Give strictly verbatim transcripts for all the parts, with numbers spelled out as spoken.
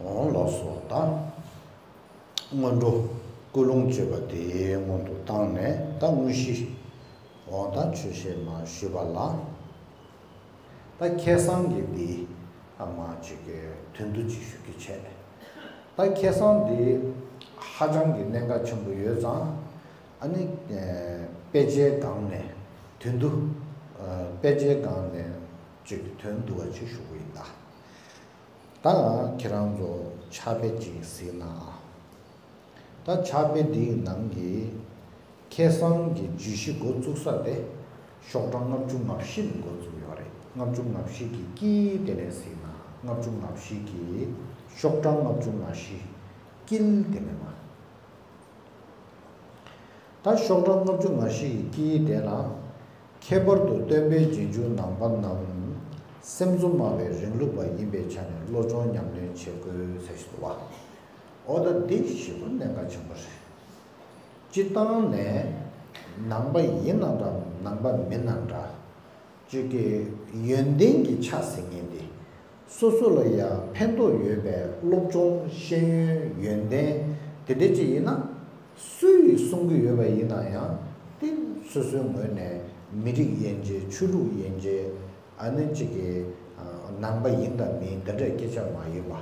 འོང་ལགས་སོ། ད་སྔོན་འགྲོ་ཀུན་སློང་བཅས་པ་དེའི་སྔོན་དུ་བཏང་ནས། ད་དངོས་གཞི་འོང་ད་ཆོས་བཤད་མ་ཞུས་པ་ལ། ད་ཁ་སང་གི་འདི་ཨ་མ་ཅིག་གི་དོན་བསྡུ་ཅིག་ཞུ་གི་བྱས། ད་ཁ་སང་འདི་ཧ་ཅང་གི་གནད་འགག་ཆེན་པོ་ཡོད་ཙང་། ཨ་ནི་དཔེ་ཆའི་སྒང་ནས་དོན་བསྡུ། དཔེ་ཆའི་སྒང་ནས་ཅིག་དོན་བསྡུ་བ་ཅིག་ཞུ་གི་ཡིན་ད། ད་ཁྱེད་རང་ཚོ་ཕྱག་དཔེ་ཅིག་གཟིགས་ན། ད་ཕྱག་དཔེ་འདིའི་ནང་གི་ཁ་སང་གི་བརྗོད་གཞི་འགོ་བཙུགས་ས་དེ་ཤོག་གྲངས་ལྔ་བཅུ་ང་བཞི་ནས་འགོ་བཙུགས་ཡོད་རེད། ལྔ་བཅུ་ང་བཞི་གི་དཀྱིལ་དེ་ནས་གཟིགས་ན། ལྔ་བཅུ་ང་བཞི་གི་ཤོག་གྲངས་ལྔ་བཅུ་ང་བཞི་དཀྱིལ་དེ་ནས་མ། ད་ཤོག་གྲངས་ལྔ་བཅུ་ང་བཞི་ཡི་དཀྱིལ་དེ་ལ། ཁྱད་པར་དུ་སྟོན་པའི་རྗེས་འཇུག་ནང་པ་རྣམས་སེམས་གཙོ་སྨྲ་བའི་རིང་ལུགས་པ་ཡིན་པའི་ཆ་ནས་བློ་སྦྱོང་ཉམས་ལེན་བྱེད་དགོས་ཟེར་བཞིན་འདུག་བ། འོ་ད་འདི་ཞེ་པོ་གནད་འགག་ཆེན་པོ་རེད། སྤྱིར་བཏང་ནས་ནང་པ་ཡིན་ན་འདྲ་ནང་པ་མིན་ན་འདྲ། གཅིག་གི་ཡོན་ཏན་གྱི་ཆ་ཟེར་མཁན་དེ། སོ་སོ་ལ་ཡང་ཕན་ཐོགས་ཡོད་པའི་སློབ་སྦྱོང་ཤེས་ཡོན་ཡོན་ཏན་དེ་འདྲ་ཅིག་ཡིན་ན། སུ་ཡིས་གསུང་གི་ཡོད་པ་ཡིན་ན་ཡང་། དེ་སོ་སོའི་ངོས་ནས་མི་རིགས་དབྱེ་འབྱེད་ཆོས་ལུགས་དབྱེ་འབྱེད། ཨ་ནི་གཅིག་གི་ནང་པ་ཡིན་དང་མིན་དེ་འདྲའི་སྐད་ཆ་མ་ཡིན་པ།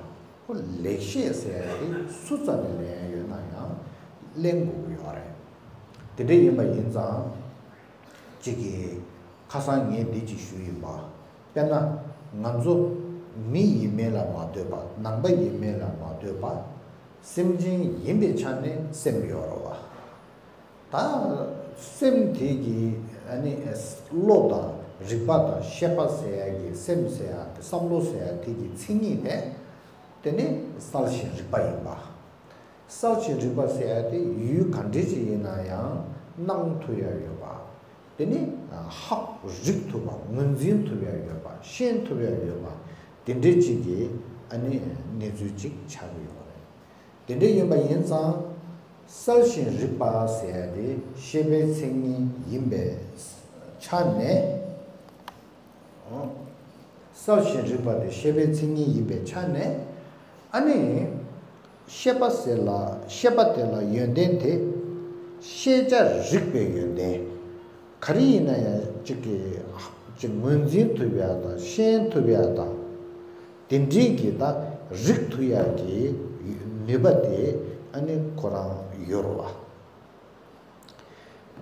ཁོ་ལེགས་བཤད་ཟེར་ཡ་དེ་སུ་རྩ་ནས་ལེན་ཡ་ཡོད་ན་ཡང་ལེན་དགོས་ཀྱི་ཡོད་རེད། དེ་འདྲ་ཡིན་པ་ཡིན་ཙང་། གཅིག་གིས་ཁ་སང་ངས་འདི་གཅིག་ཞུས་ཡིན་པ། དཔེར་ན། ང་ཚོ་མི་ཡིན་མིན་ལ་མ་ལྟོས་པ། ནང་པ་ཡིན་མིན་ལ་མ་ལྟོས་པ། སེམས་ཅན་ཡིན་པའི་ཆ་ནས་སེམས་ཡོད་རེད་བ། ད་སེམས་དེ་གི་ཨ་ནི་བློ་དང་རིག་པ་དང་ཤེས་པ་ཟེར་ཡ་གི་སེམས་ཟེར་ཡ་གི་བསམ་བློ་ཟེར་ཡ་དེ་གི་མཚན་ཉིད་དེ། དེ་ནི་གསལ་ཞིང་རིག་པ་ཡིན་པ། གསལ་ཞིང་རིག་པ་ཟེར་ཡ་དེ་ཡུལ་ག་འདྲ་ཅིག་ཡིན་ན་ཡང་སྣང་ཐུབ་ཡ་ཡོད་པ། དེ་ནི་ཧ་གོ་རིག་ཐུབ་པ། ངོས་འཛིན་ཐུབ་ཡ་ཡོད་པ། ཤེས་ཐུབ་ཡ་ཡོད་པ། དེ་འདྲ་ཅིག་གི་ཨ་ནི་གནས་ཚུལ་ཅིག་ཆགས་ཀྱི་ཡོད་རེད། དེ་འདྲ་ཡིན་པ་ཡིན་ཙང་། གསལ་ཞིང་རིག་པ་ཟེར་ཡ་དེ་ཤེས་པའི་མཚན་ཉིད་ཡིན་པའི་ཆ་ནས། གསལ་ཞིང་རིག་པ་དེ་ཤེས་པའི་མཚན་ཉིད་ཡིན་པའི་ཆ་ནས། ཨ་ནི། ཤེས་པ་ཟེར་ལ་ཤེས་པ་དེ་ལ་ཡོན་ཏན་དེ། ཤེས་བྱ་རིག་པའི་ཡོན་ཏན། ག་རེ་ཡིན་ན་ཡང་གཅིག་གི་གཅིག་ངོས་འཛིན་ཐུབ་ཡ་དང་ཤེས་ཐུབ་ཡ་དང་། དེ་འདྲའི་གི་ད་རིག་ཐུབ་ཡ་གི་ནུས་པ་དེ་ཨ་ནི་ཁོ་རང་ཡོད་རེད་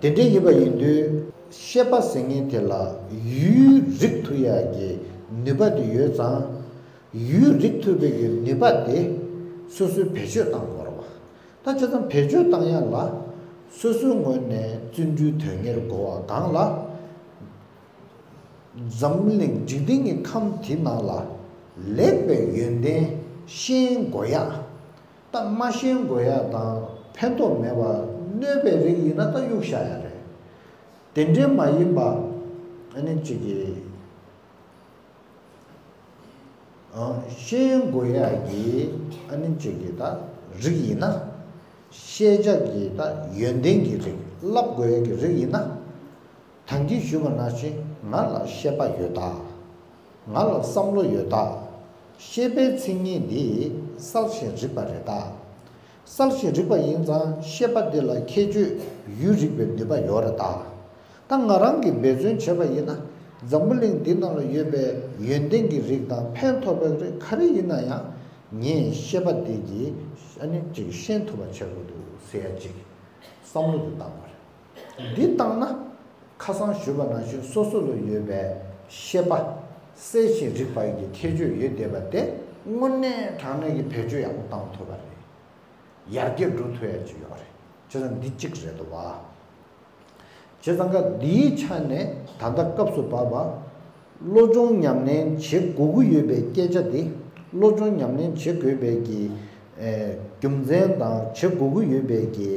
བ། དེ་འདྲ་ཡིན་པ་ཡིན་དུས་ཤེས་པ་ཟེར་མཁན་དེ་ལ་ཡུལ་རིག་ཐུབ་ཡ་གི་ནུས་པ་དེ་ཡོད་ཙང་། ཡུལ་རིག་ཐུབ་པའི་གི་ནུས་པ་དེ་སོ་སོས་བེད་སྤྱོད་བཏང་དགོས་རེད་བ། ད་བྱས་ཙང་བེད་སྤྱོད་བཏང་ཡ་ལ་སོ་སོའི་ངོས་ནས་བརྩོན་འགྲུས་དོན་གཉེར་དགོས་པ་སྒང་ལ། འཛམ་བུ་གླིང་འཇིག་རྟེན་གྱི་ཁམས་དེ་ནང་ལ་ལེགས་པའི་ཡོན་ཏན་ཤེས་དགོས་ཡ། ད་མ་ཤེས་དགོས་ཡ་དང་ཕན་ཐོགས་མེད་པ་གནོད་པའི་རིགས་ཡིན་ན་ད་གཡུག་བཞག་ཡ་རེད། དེ་འདྲའི་མ་ཡིན་པ། ཨ་ནི་གཅིག་གི་ཨ་ཤེས་དགོས་ཡ་གི་ཨ་ནི་གཅིག་གི་ད་རིགས་ཡིན་ན། ཤེས་བྱ་གི་ད་ཡོན་ཏན་གྱི་རིགས་བསླབ་དགོས་ཡ་གི་རིགས་ཡིན་ན། ད་གིན་ཞུས་པ་ནང་བཞིན་ང་ལ་ཤེས་པ་ཡོད་ད། ང་ལ་བསམ་བློ་ཡོད་ད། ཤེས་པའི་མཚན་ཉིད་འདི་གསལ་ཞིང་རིག་པ་རེད་ད། གསལ་ཞིང་རིག་པ་ཡིན་ཙང་ཤེས་པ་འདི་ལ་ཁྱད་ཆོས་ཡུལ་རིག་པའི་ནུས་པ་ཡོད་རེད་ད། ད་ང་རང་གིས་འབད་བརྩོན་བྱས་པ་ཡིན་ན་འཛམ་བུ་གླིང་འདི་ནང་ལ་ཡོད་པའི་ཡོན་ཏན་གྱི་རིགས་དང་ཕན་ཐོགས་པའི་རིགས་ག་རེ་ཡིན་ན་ཡང་ངས་ཤེས་པ་འདི་གིས་ཨ་ནི་ཅིག་ཤེས་ཐུབ་པ་བྱེད་དགོས་འདུག་ཟེར་ཡ་ཅིག་བསམ་བློ་འདི་བཏང་བ་རེད། འདི་བཏང་ན། ཁ་སང་ཞུས་པ་ནང་བཞིན་སོ་སོ་ལ་ཡོད་པའི་ཤེས་པ། གསལ་ཞིང་རིག་པ་ཡི་ཁྱད་ཆོས་ཡོད་བསྡད་པ་དེ་དངོས་གནས་དྲང་གནས་ཀྱི་བེད་སྤྱོད་ཡག་པོ་བཏང་ཐུབ་པ་རེད། ཡར་རྒྱས་འགྲོ་ཐུབ་ཡ་ཅིག་ཡོད་རེད། བྱས་ཙང་འདི་གཅིག་རེད་འདུག་བ། བྱས་ཙང་ཀ་འདིའི་ཆ་ནས་ད་ལྟ་སྐབས་སུ་བབ་པ། བློ་སྦྱོང་ཉམས་ལེན་བྱེད་དགོས་ཀྱི་ཡོད་པའི་སྐད་ཆ་དེ། བློ་སྦྱོང་ཉམས་ལེན་བྱེད་དགོས་པའི་གི་ཨེ། རྒྱུ་མཚན་དང་བྱེད་དགོས་ཀྱི་ཡོད་པའི་གི་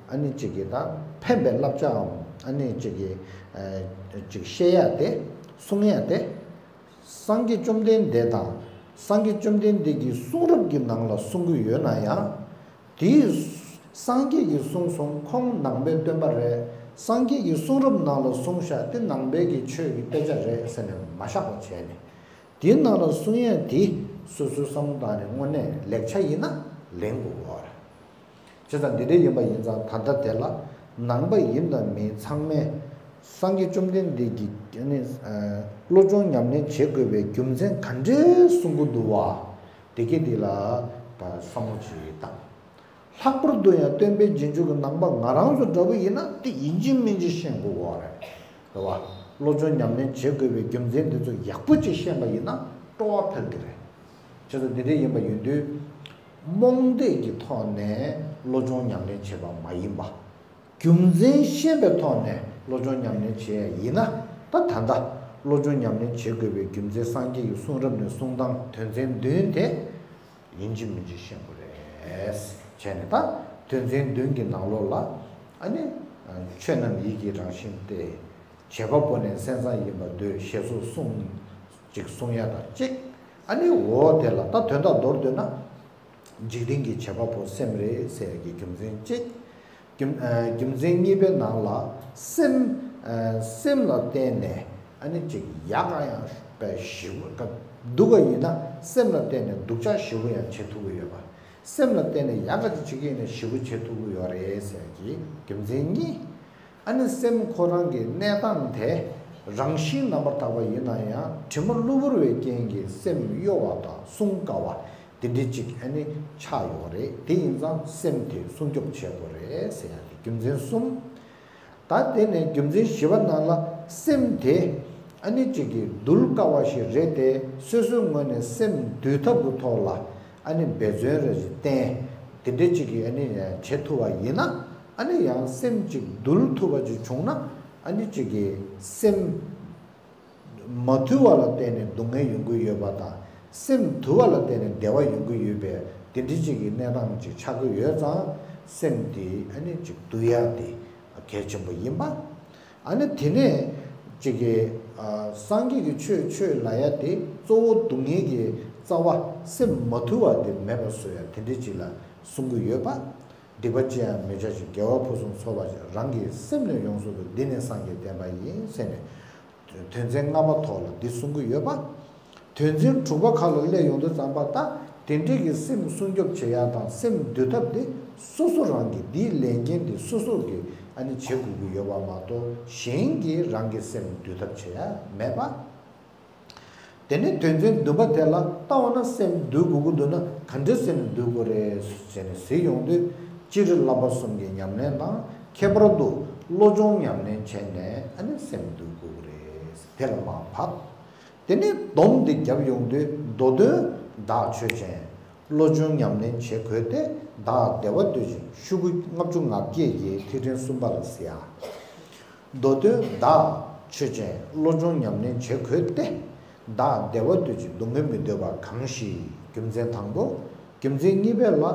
ཨ་ནི་གཅིག་གི་ད་ཕན་པའི་བསླབ་བྱའམ་ཨ་ནི་གཅིག་གི་ཨེ། གཅིག་བཤད་ཡ་དེ་གསུང་ཡ་དེ། སངས་རྒྱས་བཅོམ་ལྡན་འདས་དང་སངས་རྒྱས་བཅོམ་ལྡན་འདས་ཀྱི་གསུང་རབ་ཀྱི་ནང་ལ་གསུང་གི་ཡོད་ན་ཡང་། དེའི་སངས་རྒྱས་ཀྱིས་གསུངས་སོང་། ཁོང་ནང་པའི་སྟོན་པ་རེད། སངས་རྒྱས་ཀྱི་གསུང་རབ་ནང་ལ་གསུངས་ཤག་དེ་ནང་པའི་གི་ཆོས་ཀྱི་དཔེ་ཆ་རེད་ཟེར་ནས་མ་བཞག་པ་བྱས་ནས། དེའི་ནང་ལ་གསུང་ཡས་དེ་ སོ་སོའི་བསམ་བློ་བཏང་ནས་དངོས་གནས་ལེགས་ཆ་ཡིན་ན་ལེན་དགོས་ཀྱི་ཡོད་རེད། བྱས་ཙང་འདི་འདྲ་ཡིན་པ་ཡིན་ཙང་ད་ལྟ་དེ་ལ་ནང་པ་ཡིན་དང་མིན་ཚང་མས་སངས་རྒྱས་བཅོམ་ལྡན་འདས་ཀྱིས་ཨ་ནི་བློ་སྦྱོང་ཉམས་ལེན་བྱེད་དགོས་པའི་རྒྱུ་མཚན་ག་འདྲས་གསུང་གི་འདུག་བ། དེ་གས་འདི་ལ་ད་བསམ་བློ་ཅིག་བཏང་། ལྷག་པར་དུ་ཡང་སྟོན་པའི་རྗེས་འཇུག་གི་ནང་པ་ང་རང་ཚོ་འདྲ་པོ་ཡིན་ན་དེ་ཡིན་གཅིག་མིན་གཅིག་ཤེས་དགོས་ཀྱི་ཡོད་རེད། རེད་བ། བློ་སྦྱོང་ཉམས་ལེན་བྱེད་དགོས་པའི་རྒྱུ་མཚན་འདི་ཚོ་ཡག་པོ་ཅིག་ཤེས་པ་ཡིན་ན་སྤྲོ་བ་འཕེལ་གྱི་རེད། བྱས་ཙང་འདི་འདྲ་ཡིན་པ་ཡིན་དུས། རྨོངས་དད་ཀྱི་ཐོག་ནས་བློ་སྦྱོང་ཉམས་ལེན་བྱེད་པ་མ་ཡིན་པ། རྒྱུ་མཚན་ཤེས་པའི་ཐོག་ནས་བློ་སྦྱོང་ཉམས་ལེན་བྱེད་ཡ་ཡིན་ན། ད་ད་ལྟ་བློ་སྦྱོང་ཉམས་ལེན་བྱེད་དགོས་པའི་རྒྱུ་མཚན་སངས་རྒྱས་ཀྱི་གསུང་རབ་ནས་གསུང་སྟངས་དོན་ཚན་བདུན་དེ། ཡིན་གཅིག་མིན་གཅིག་ཤེས་དགོས་རེད། བྱས་ནས་ད་དོན་ཚན་བདུན་གྱི་ནང་ལོགས་ལ་ཨ་ནི། ཆོས་རྣམས་ཡིད་ཀྱི་རང་བཞིན་ཏེ། བྱེད་པ་པོ་ནི་སེམས་ཙམ་ཡིན་པར་འདོད་ཞེས་སོགས་གསུངས། ཅིག་གསུང་ཡ་དང་གཅིག་ཨ་ནི་འོ་དེ་ལ་ད་དོན་དག་མདོར་བསྡུས་ན། འཇིག་རྟེན་གྱི་བྱེད་པ་པོ་སེམས་རེད་ཟེར་ཡ་གི་རྒྱུ་མཚན་གཅིག་རྒྱུ་ཨ་རྒྱུ་མཚན་གཉིས་པའི་ནང་ལ་སེམས་ཨ་སེམས་ལ་བརྟེན་ནས་ཨ་ནི་ཅིག་ཡག་ག་ཡང་དཔེ་ཞེ་པོ་ག་སྡུག་ག་ཡིན་ན་སེམས་ལ་བརྟེན་ནས་སྡུག་ཅག་ཞེ་པོ་ཡང་བྱེད་ཐུབ་ཀྱི་ཡོད་པ། སེམས་ལ་བརྟེན་ནས་ཡག་ག་ཅིག་བྱེད་ཀྱི་ཡིན་ན་ཞེ་པོ་བྱེད་ཐུབ་ཀྱི་ཡོད་རེད་ཟེར་གྱི་རྒྱུ་མཚན་གཉིས། ཨ་ནི་སེམས་ཁོ་རང་གི་གནས་སྟངས་དེ་རང་བཞིན་རྣམ་པར་དག་པ་ཡིན་ན་ཡང་དྲི་མ་གློ་བུར་བའི་རྐྱེན་གྱིས་སེམས་གཡོ་བ་དང་བསྲུང་དཀའ་བ་དེ་འདྲ་ཅིག་ཨ་ནི་ཆགས་ཡོད་རེད། དེ་ཡིན་ཙང་སེམས་དེ་སྲུང་སྐྱོབ་བྱེད་དགོས་རེད་ཟེར་ཡ་གི་རྒྱུ་མཚན་གསུམ། ད་དེ་ནས་རྒྱུ་མཚན་བཞི་པ་ནང་ལ་སེམས་དེ་ཨ་ནི་གཅིག་གིས་འདུལ་དཀའ་བ་ཞིག་རེད་དེ། སོ་སོའི་ངོས་ནས་སེམས་འདུལ་ཐབས་ཀྱི་ཐོག་ལ་ཨ་ནི་འབད་བརྩོན་རེ་ཞིག་བསྟེན། དེ་འདྲ་གཅིག་གིས་ཨ་ནི་བྱེད་ཐུབ་པ་ཡིན་ན། ཨ་ནི་ཡང་སེམས་གཅིག་འདུལ་ཐུབ་པ་ཅིག་བྱུང་ན། ཨ་ནི་གཅིག་གིས་སེམས་མ་དུལ་བ་ལ་བརྟེན་ནས་སྡུག་བསྔལ་ཡོང་གི་ཡོད་པ་དང་། སེམས་དུལ་བ་ལ་བརྟེན་ནས་བདེ་བ་ཡོང་གི་ཡོད་པའི་དེ་འདྲ་ཅིག་གི་གནས་སྟངས་ཅིག་ཆགས་ཀྱི་ཡོད་ཙང་། སེམས་དེ་ཨ་ནི་ཅིག་དུལ་ཡ་དེ་གལ་ཆེན་པོ་ཡིན་པ། ཨ་ནི་དེ་ནས་ཅིག་གི་ཨ་སངས་རྒྱས་ཀྱི་ཆོས་ཆོས་ལབ་ཡ་དེ་གཙོ་བོ་སྡུག་བསྔལ་གྱི་རྩ་བ་སེམས་མ་དུལ་བ་དེ་མེད་པ་བཟོ་ཡ་དེ་འདྲ་ཅིག་ལ་གསུང་གི་ཡོད་པ། སྡིག་པ་ཅི་ཡང་མི་བྱ་ཞིང་། དགེ་བ་ཕུན་སུམ་ཚོགས་པར་བྱ། རང་གི་སེམས་ནི་ཡོངས་སུ་འདུལ། འདི་ནི་སངས་རྒྱས་བསྟན་པ་ཡིན་ཟེར་ནས། དོན་ཚན་ལྔ་པ་ཐོག་ལ་འདི་གསུང་གི་ཡོད་པ། དོན་ཚན་དྲུག་པ་ཁ་ལ་སླེབས་ཡོང་དུས་ཙམ་པ། ད་དེ་འདྲའི་གི་སེམས་སྲུང་སྐྱོབ་བྱེད་ཡ་དང་སེམས་འདུལ་ཐབས་དེ་སོ་སོ་རང་གིས་འདིའི་ལས་འགན་དེ་སོ་སོ་གིས་ཨ་ནི་བྱེད་དགོས་ཀྱི་ཡོད་པ་མ་གཏོགས། གཞན་གྱིས་རང་གི་སེམས་འདུལ་ཐབས་བྱེད་ཡ་མེད་པ། དེ་ནས་དོན་ཚན་བདུན་པ་དེ་ལ་ལྟ་བ་ན་སེམས་འདུལ་དགོས་ཀྱི་འདུག་ན་ག་འདྲ་ཟེར་ནས་འདུལ་དགོས་རེད་ཟེར་ནས་ཟེར་ཡོང་དུས། སྤྱིར་བསླབ་པ་གསུམ་གྱི་ཉམས་ལེན་དང་། ཁྱད་པར་དུ་བློ་སྦྱོང་ཉམས་ལེན་བྱས་ནས་ཨ་ནི་སེམས་འདུལ་དགོས་ཀྱི་རེད། དེ་ལ་མར་བབས། དེ་ནས་སྡོམ་འདི་བརྒྱབ་ཡོང་དུས། མདོ་དོན་བདག་ཆོས་ཅན། བློ་སྦྱོང་ཉམས་ལེན་བྱེད་དགོས་ཏེ། བདག་བདེ་བ་འདོད་ཅིང་། ཤོག་གུ་ལྔ་བཅུ་ང་བརྒྱད་ཀྱི་ཐིག་ཕྲེང་གསུམ་པ་ལ་ཟེར་ཡ། མདོ་དོན་བདག་ཆོས་ཅན། བློ་སྦྱོང་ཉམས་ལེན་བྱེད་དགོས་ཏེ། བདག་བདེ་བ་འདོད་ཅིང་སྡུག་བསྔལ་མི་འདོད་པ་གང་ཞིག་རྒྱུ་མཚན་དང་པོ། རྒྱུ་མཚན་གཉིས་པའི་ལ།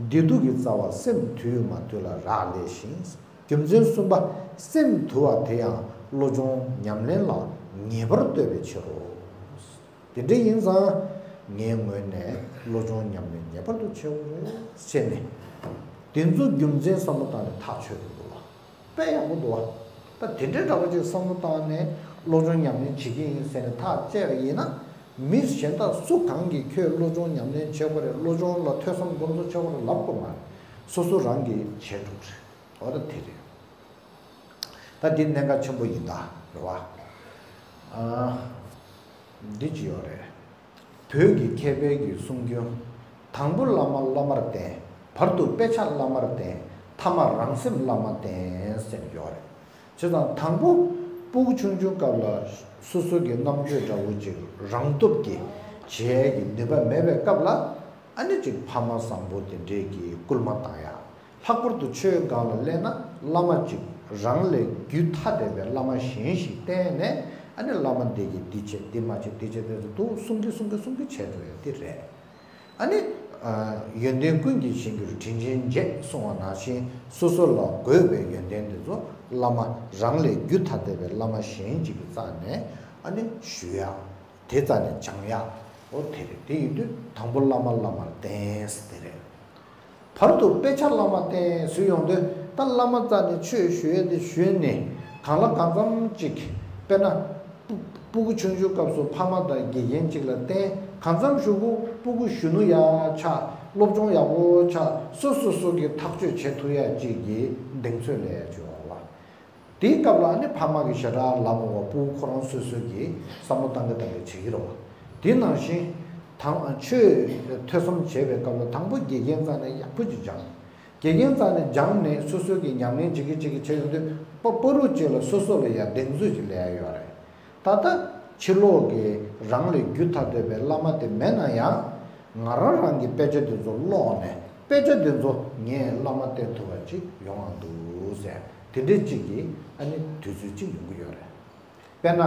བདེ་སྡུག་གི་རྩ་བ་སེམས་དུལ་མ་དུལ་ལ་རག་ལས་ཤིང་། རྒྱུ་མཚན་གསུམ་པ། སེམས་དུལ་བ་དེ་ཡང་བློ་སྦྱོང་ཉམས་ལེན་ལ་ངེས་པར་ལྟོས་པའི་ཕྱིར་རོ། དེ་འདྲ་ཡིན་ཙང་། ངའི་ངོས་ནས་བློ་སྦྱོང་ཉམས་ལེན་ངེས་པར་དུ་བྱེད་དགོས་རེད་ཟེར་ནས། དེ་ཚོ་རྒྱུ་མཚན་བསམ་བློ་བཏང་ནས་ཐག་ཆོད་དགོས་འདུག་བ། དཔེ་ཡག་པོ་འདུག་བ། ད་དེ་འདྲའི་འདྲ་བ་ཅིག་བསམ་བློ་བཏང་ནས་བློ་སྦྱོང་ཉམས་ལེན་བྱེད་ཀྱི་ཡིན་ཟེར་ནས་ཐག་བཅད་པ་ཡིན་ན། མི་གཞན་དག་སུ་གང་གིས་ཁྱོད་བློ་སྦྱོང་ཉམས་ལེན་བྱེད་དགོས་རེད། བློ་སྦྱོང་ལ་ཐོས་བསམ་སྒོམ་གསུམ་བྱེད་དགོས་རེད་ལབ་དགོས་མ་རེད། སོ་སོ་རང་གིས་བྱེད་འགྲོ་གི་རེད། འོ་ད་དེ་རེད། ད་འདི་གནད་འགག་ཆེན་པོ་ཡིན་ད། རེད་བ། ཨ། འདི་ཅི་ཡོད་རེད། བོད་ཀྱི་མཁས་པའི་གི་གསུང་རྒྱུན། དང་པོ་བླ་མ་བླ་མར་བསྟེན། བར་དུ་དཔེ་ཆ་བླ་མར་བསྟེན། ཐ་མར་རང་སེམས་བླ་མར་བསྟེན་ཟེར་ཡོད་རེད། བྱས་ཙང་དང་པོ་སྤུ་གུ་ཆུང་ཆུང་སྐབས་ལ་སོ་སོ་གི་རྣམ་དཔྱོད་འདྲ་བོ་ཅིག་རང་སྟོབས་ཀྱིས་བྱེད་ཡས་ཀྱི་ནུས་པ་མེད་པའི་སྐབས་ལ། ཨ་ནི་ཅིག་ཕ་མ་བཟང་པོ་དེ་འདྲས་ཀྱིས་སྐུལ་མ་བཏང་ཡ། ལྷག་པར་དུ་ཆོས་སྒང་ལ་སླེབས་ན་བླ་མ་གཅིག་རང་ལས་རྒྱུད་ཐ་དད་པའི་བླ་མ་གཞན་ཞིག་བསྟེན་ནས། ཨ་ནི་བླ་མ་འདི་གིས་འདི་བྱེད། འདི་མ་བྱེད། འདི་བྱེད། དེ་ཚོ་འདུག་གསུང་གི་གསུང་གི་གསུང་གི་བྱས་འགྲོ་ཡ་འདི་རེད། ཨ་ནི། ཨ། ཡོན་ཏན་ཀུན་གྱི་གཞན་གྱུར་དྲིན་ཅན་བརྗེད་གསུང་བ་ནང་བཞིན། སོ་སོ་ལ་དགོས་པའི་ཡོན་ཏན་འདི་ཚོ་བླ་མ་རང་ལས་རྒྱུད་ཐ་དད་པའི་བླ་མ་གཞན་གཅིག་གི་རྩ་ནས་ཨ་ནི་ཞུ་ཡ། དེ་རྩ་ནས་སྦྱང་ཡ། འོ་དེ་རེད། དེ་ཡིན་དུས་དང་པོ་བླ་མ་བླ་མར་བསྟེན་ཟེར་དེ་རེད། བར་དུ་དཔེ་ཆ་བླ་མར་བསྟེན་ཟེར་ཡོང་དུས། ད་བླ་མ་རྩ་ནས་ཆོས་ཞུ་ཡས་དེ་ཞུས་ནས་གང་ལ་གང་འཚམ་ཅིག་དཔེར་ན། སྤུ་སྤུ་གུ་ཆུང་ཆུང་སྐབས་སུ་ཕ་མ་དང་དགེ་རྒན་ཅིག་ལ་བསྟེན། གང་འཚམ་ཞུ་གུ་སྤུ་གུ་གཞོན་ནུ་ཡག་ཆགས། སློབ་སྦྱོང་ཡག་པོ་ཆགས། སོ་སོ་སོ་གི་ཐག་གཅོད་བྱེད་ཐུབ་ཡ་ཅིག་གི་གདེང་ཚོད་ལས་ཡ་ཅིག་ཡོད་རེད་བ། དེའི་སྐབས་ལ་ཨ་ནི་ཕ་མ་གིས་ཞེ་དྲག་ལབ་མ་དགོས། སྤུ་གུ་ཁོ་རང་སོ་སོ་གིས་བསམ་བློ་བཏང་གི་བཏང་གི་བྱེད་ཀྱི་རེད་བ། དེ་ནང་བཞིན་དང་ཆོས་ཐོས་བསམ་བྱེད་པའི་སྐབས་ལ་དང་པོ་དགེ་རྒན་རྩ་ནས་ཡག་པོ་ཅིག་སྦྱངས། དགེ་རྒན་རྩ་ནས་སྦྱངས་ནས་སོ་སོ་གིས་ཉམས་ལེན་བྱེད་ཀྱི་བྱེད་ཀྱི་བྱེད་ཡོང་དུས་པ་པ་རུ་གཅིག་ལ་སོ་སོ་ལ་ཡ་གདེང་ཚོད་ཅིག་སླེབས་ཡ་ཡོད་རེད། ད་ལྟ་ཕྱི་ལོགས་ཀྱི་རང་ལས་རྒྱུ་ཐ་དད་པའི་བླ་མ་དེ་མེད་ན་ཡང་། ང་རང་རང་གི་དཔེ་ཆ་དེ་ཚོ་ཀློག་ནས་དཔེ་ཆ་དེ་ཚོ་ངས་བླ་མ་བསྟེན་ཐུབ་པ་ཅིག་ཡོང་བ་འདུག་ཟེར། དེ་འདྲའི་གཅིག་གི་ཨ་ནི་དུས་ཚོད་ཅིག་ཡོང་གི་ཡོད་རེད། དཔེར་ན།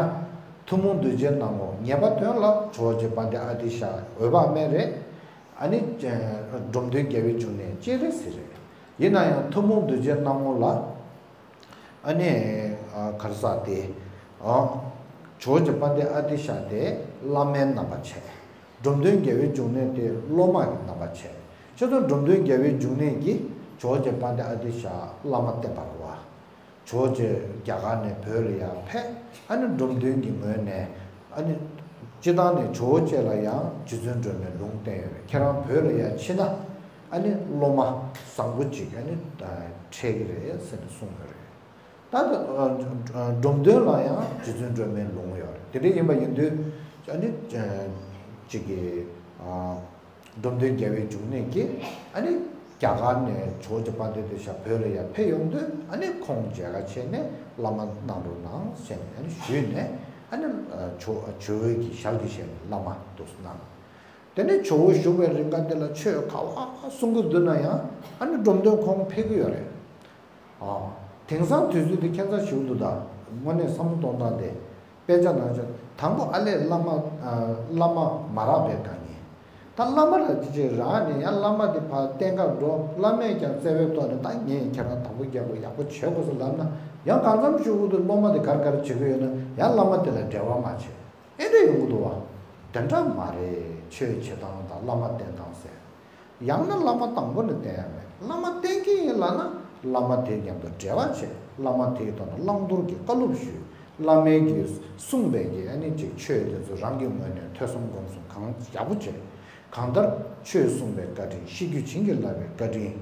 ཐུན་མོང་གདུལ་བྱའི་སྣང་ངོ་ངེས་པ་དོན་ལ་ཇོ་བོ་རྗེ་དཔལ་ལྡན་ཨ་ཏི་ཤ་འོད་དཔག་མེད་རེད། ཨ་ནི། འབྲོམ་སྟོན་རྒྱལ་བའི་འབྱུང་གནས་སྤྱན་རས་གཟིགས་རེད། ཡིན་ན་ཡང་ཐུན་མོང་གདུལ་བྱའི་སྣང་ངོ་ལ། ཨ་ནི། ག་རེ་ཟེར་དེ། ཇོ་བོ་རྗེ་དཔལ་ལྡན་ཨ་ཏི་ཤ་དེ་བླ་མའི་རྣམ་པ་བྱས། འབྲོམ་སྟོན་རྒྱལ་བའི་འབྱུང་གནས་དེ་སློབ་མ་གི་རྣམ་པ་བྱས། བྱས་ཙང་འབྲོམ་སྟོན་རྒྱལ་བའི་འབྱུང་གནས་ཀྱིས་ཇོ་བོ་རྗེ་དཔལ་ལྡན་ཨ་ཏི་ཤ་བླ་མ་བསྟེན་པ་རེད་བ། ཇོ་བོ་རྗེ་རྒྱ་གར་ནས་བོད་ལ་ཡར་ཕེབས། ཨ་ནི་འབྲོམ་སྟོན་གྱི་ངོས་ནས། ཨ་ནི། སྤྱིར་བཏང་ནས་ཇོ་བོ་རྗེ་ལ་ཡང་རྗེ་བཙུན་སྒྲོལ་མའི་ལུང་བསྟན་ཡོད་རེད། ཁྱེད་རང་བོད་ལ་ཡར་ཕྱིན་ན། ཨ་ནི་སློབ་མ་བཟང་པོ་ཅིག་ཨ་ནི། འཕྲད་ཀྱི་རེད་ཟེར་ནས་གསུངས་ཡོད་རེད། ད་ལྟ། འབྲོམ་སྟོན་ལ་ཡང་རྗེ་བཙུན་སྒྲོལ་མའི་ལུང་ཡོད་རེད། དེ་འདྲ་ཡིན་པ་ཡིན་དུས། ཨ་ནི། ཅིག་གི། འབྲོམ་སྟོན་རྒྱལ་བའི་འབྱུང་གནས་ཀྱིས་ཨ་ནི་རྒྱ་གར་ནས་ཇོ་བོ་རྗེ་དཔལ་ལྡན་ཨ་ཏི་ཤ་བོད་ལ་ཡར་ཕེབས་ཡོང་དུས། ཨ་ནི་ཁོང་མཇལ་ཁ་བྱས་ནས་བླ་མ་གནང་རོགས་གནང་ཟེར་ནས་ཨ་ནི་ཞུས་ནས། ཨ་ནི་ཇོ་ཇོ་བོ་གི་ཞལ་གྱིས་བཞེས་ནས་བླ་མ་འདུག་སེ་གནང་། དེ་ནས་ཇོ་བོ་བཞུགས་པའི་རིང་ག་དེ་ལ་ཆོས་ག་བ་གསུང་གི་འདུག་ན་ཡང་། ཨ་ནི་འབྲོམ་སྟོན་ཁོང་ཕེབས་ཀྱི་ཡོད་རེད། ཨ། དེང་སང་དུས་ཚོད་དེ་ཁྱད་མཚར་ཞིག་འདུག་ད། དངོས་གནས་བསམ་བློ་གཏོང་སྟངས་དེ། དཔེ་ཆ་ནང་བཞིན་དང་པོ་ཨ་ལས་བླ་མ། ཨ། བླ་མ་མ་རག་པའི་དཀའ་ངལ། ད་བླ་མ་རག་ཅི་ཅི་རག་ནས་ཡང་བླ་མ་དེ་ཕར་བསྟེན་ག་འགྲོ། བླ་མས་ཀྱང་བརྩེ་བའི་ཐོག་ནས་ད་ངས་ཁྱེད་རང་དང་པོ་རྒྱག་དགོས་ཡག་པོ་བྱེད་དགོས་ཟེར་ལབ་ན། ཡང་གང་འཚམ་ཞུ་གི་འདུག། སློབ་མ་དེ་ག་རེ་ག་རེ་བྱེད་ཀྱི་ཡོད་ན་ཡང་བླ་མ་དེ་ལ་འབྲེལ་བ་མ་བྱེད། ཨེ་འདྲ་ཡོང་གི་འདུག་བ། དེ་འདྲ་མ་རེད། ཆོས་བྱེད་སྟངས་དང་བླ་མ་བསྟེན་སྟངས་ཟེར། ཡང་ན་བླ་མ་དང་པོ་ནས་བསྟེན་ཡ་མེད། བླ་མ་བསྟེན་གྱི་ཡིན་ལབ་ན་བླ་མ་དེའི་མཉམ་དུ་འབྲེལ་བ་བྱེད། བླ་མ་དེའི་ཐོག་ནས་བླང་དོར་གྱི་བཀའ་སློབ་ཞུས། བླ་མས་ཀྱིས་གསུངས་པའི་གི་ཨ་ནི་ཅིག་ཆོས་དེ་ཚོ་རང་གི་ངོས་ནས་ཐོས་བསམ་སྒོམ་གསུམ་གང་ཡག་པོ་བྱེད། གང་ལྟར་ཆོས་གསུངས་པའི་བཀའ་དྲིན། ཤེས་རྒྱུད་བྱིན་གྱིས་བརླབས་པའི་བཀའ་དྲིན།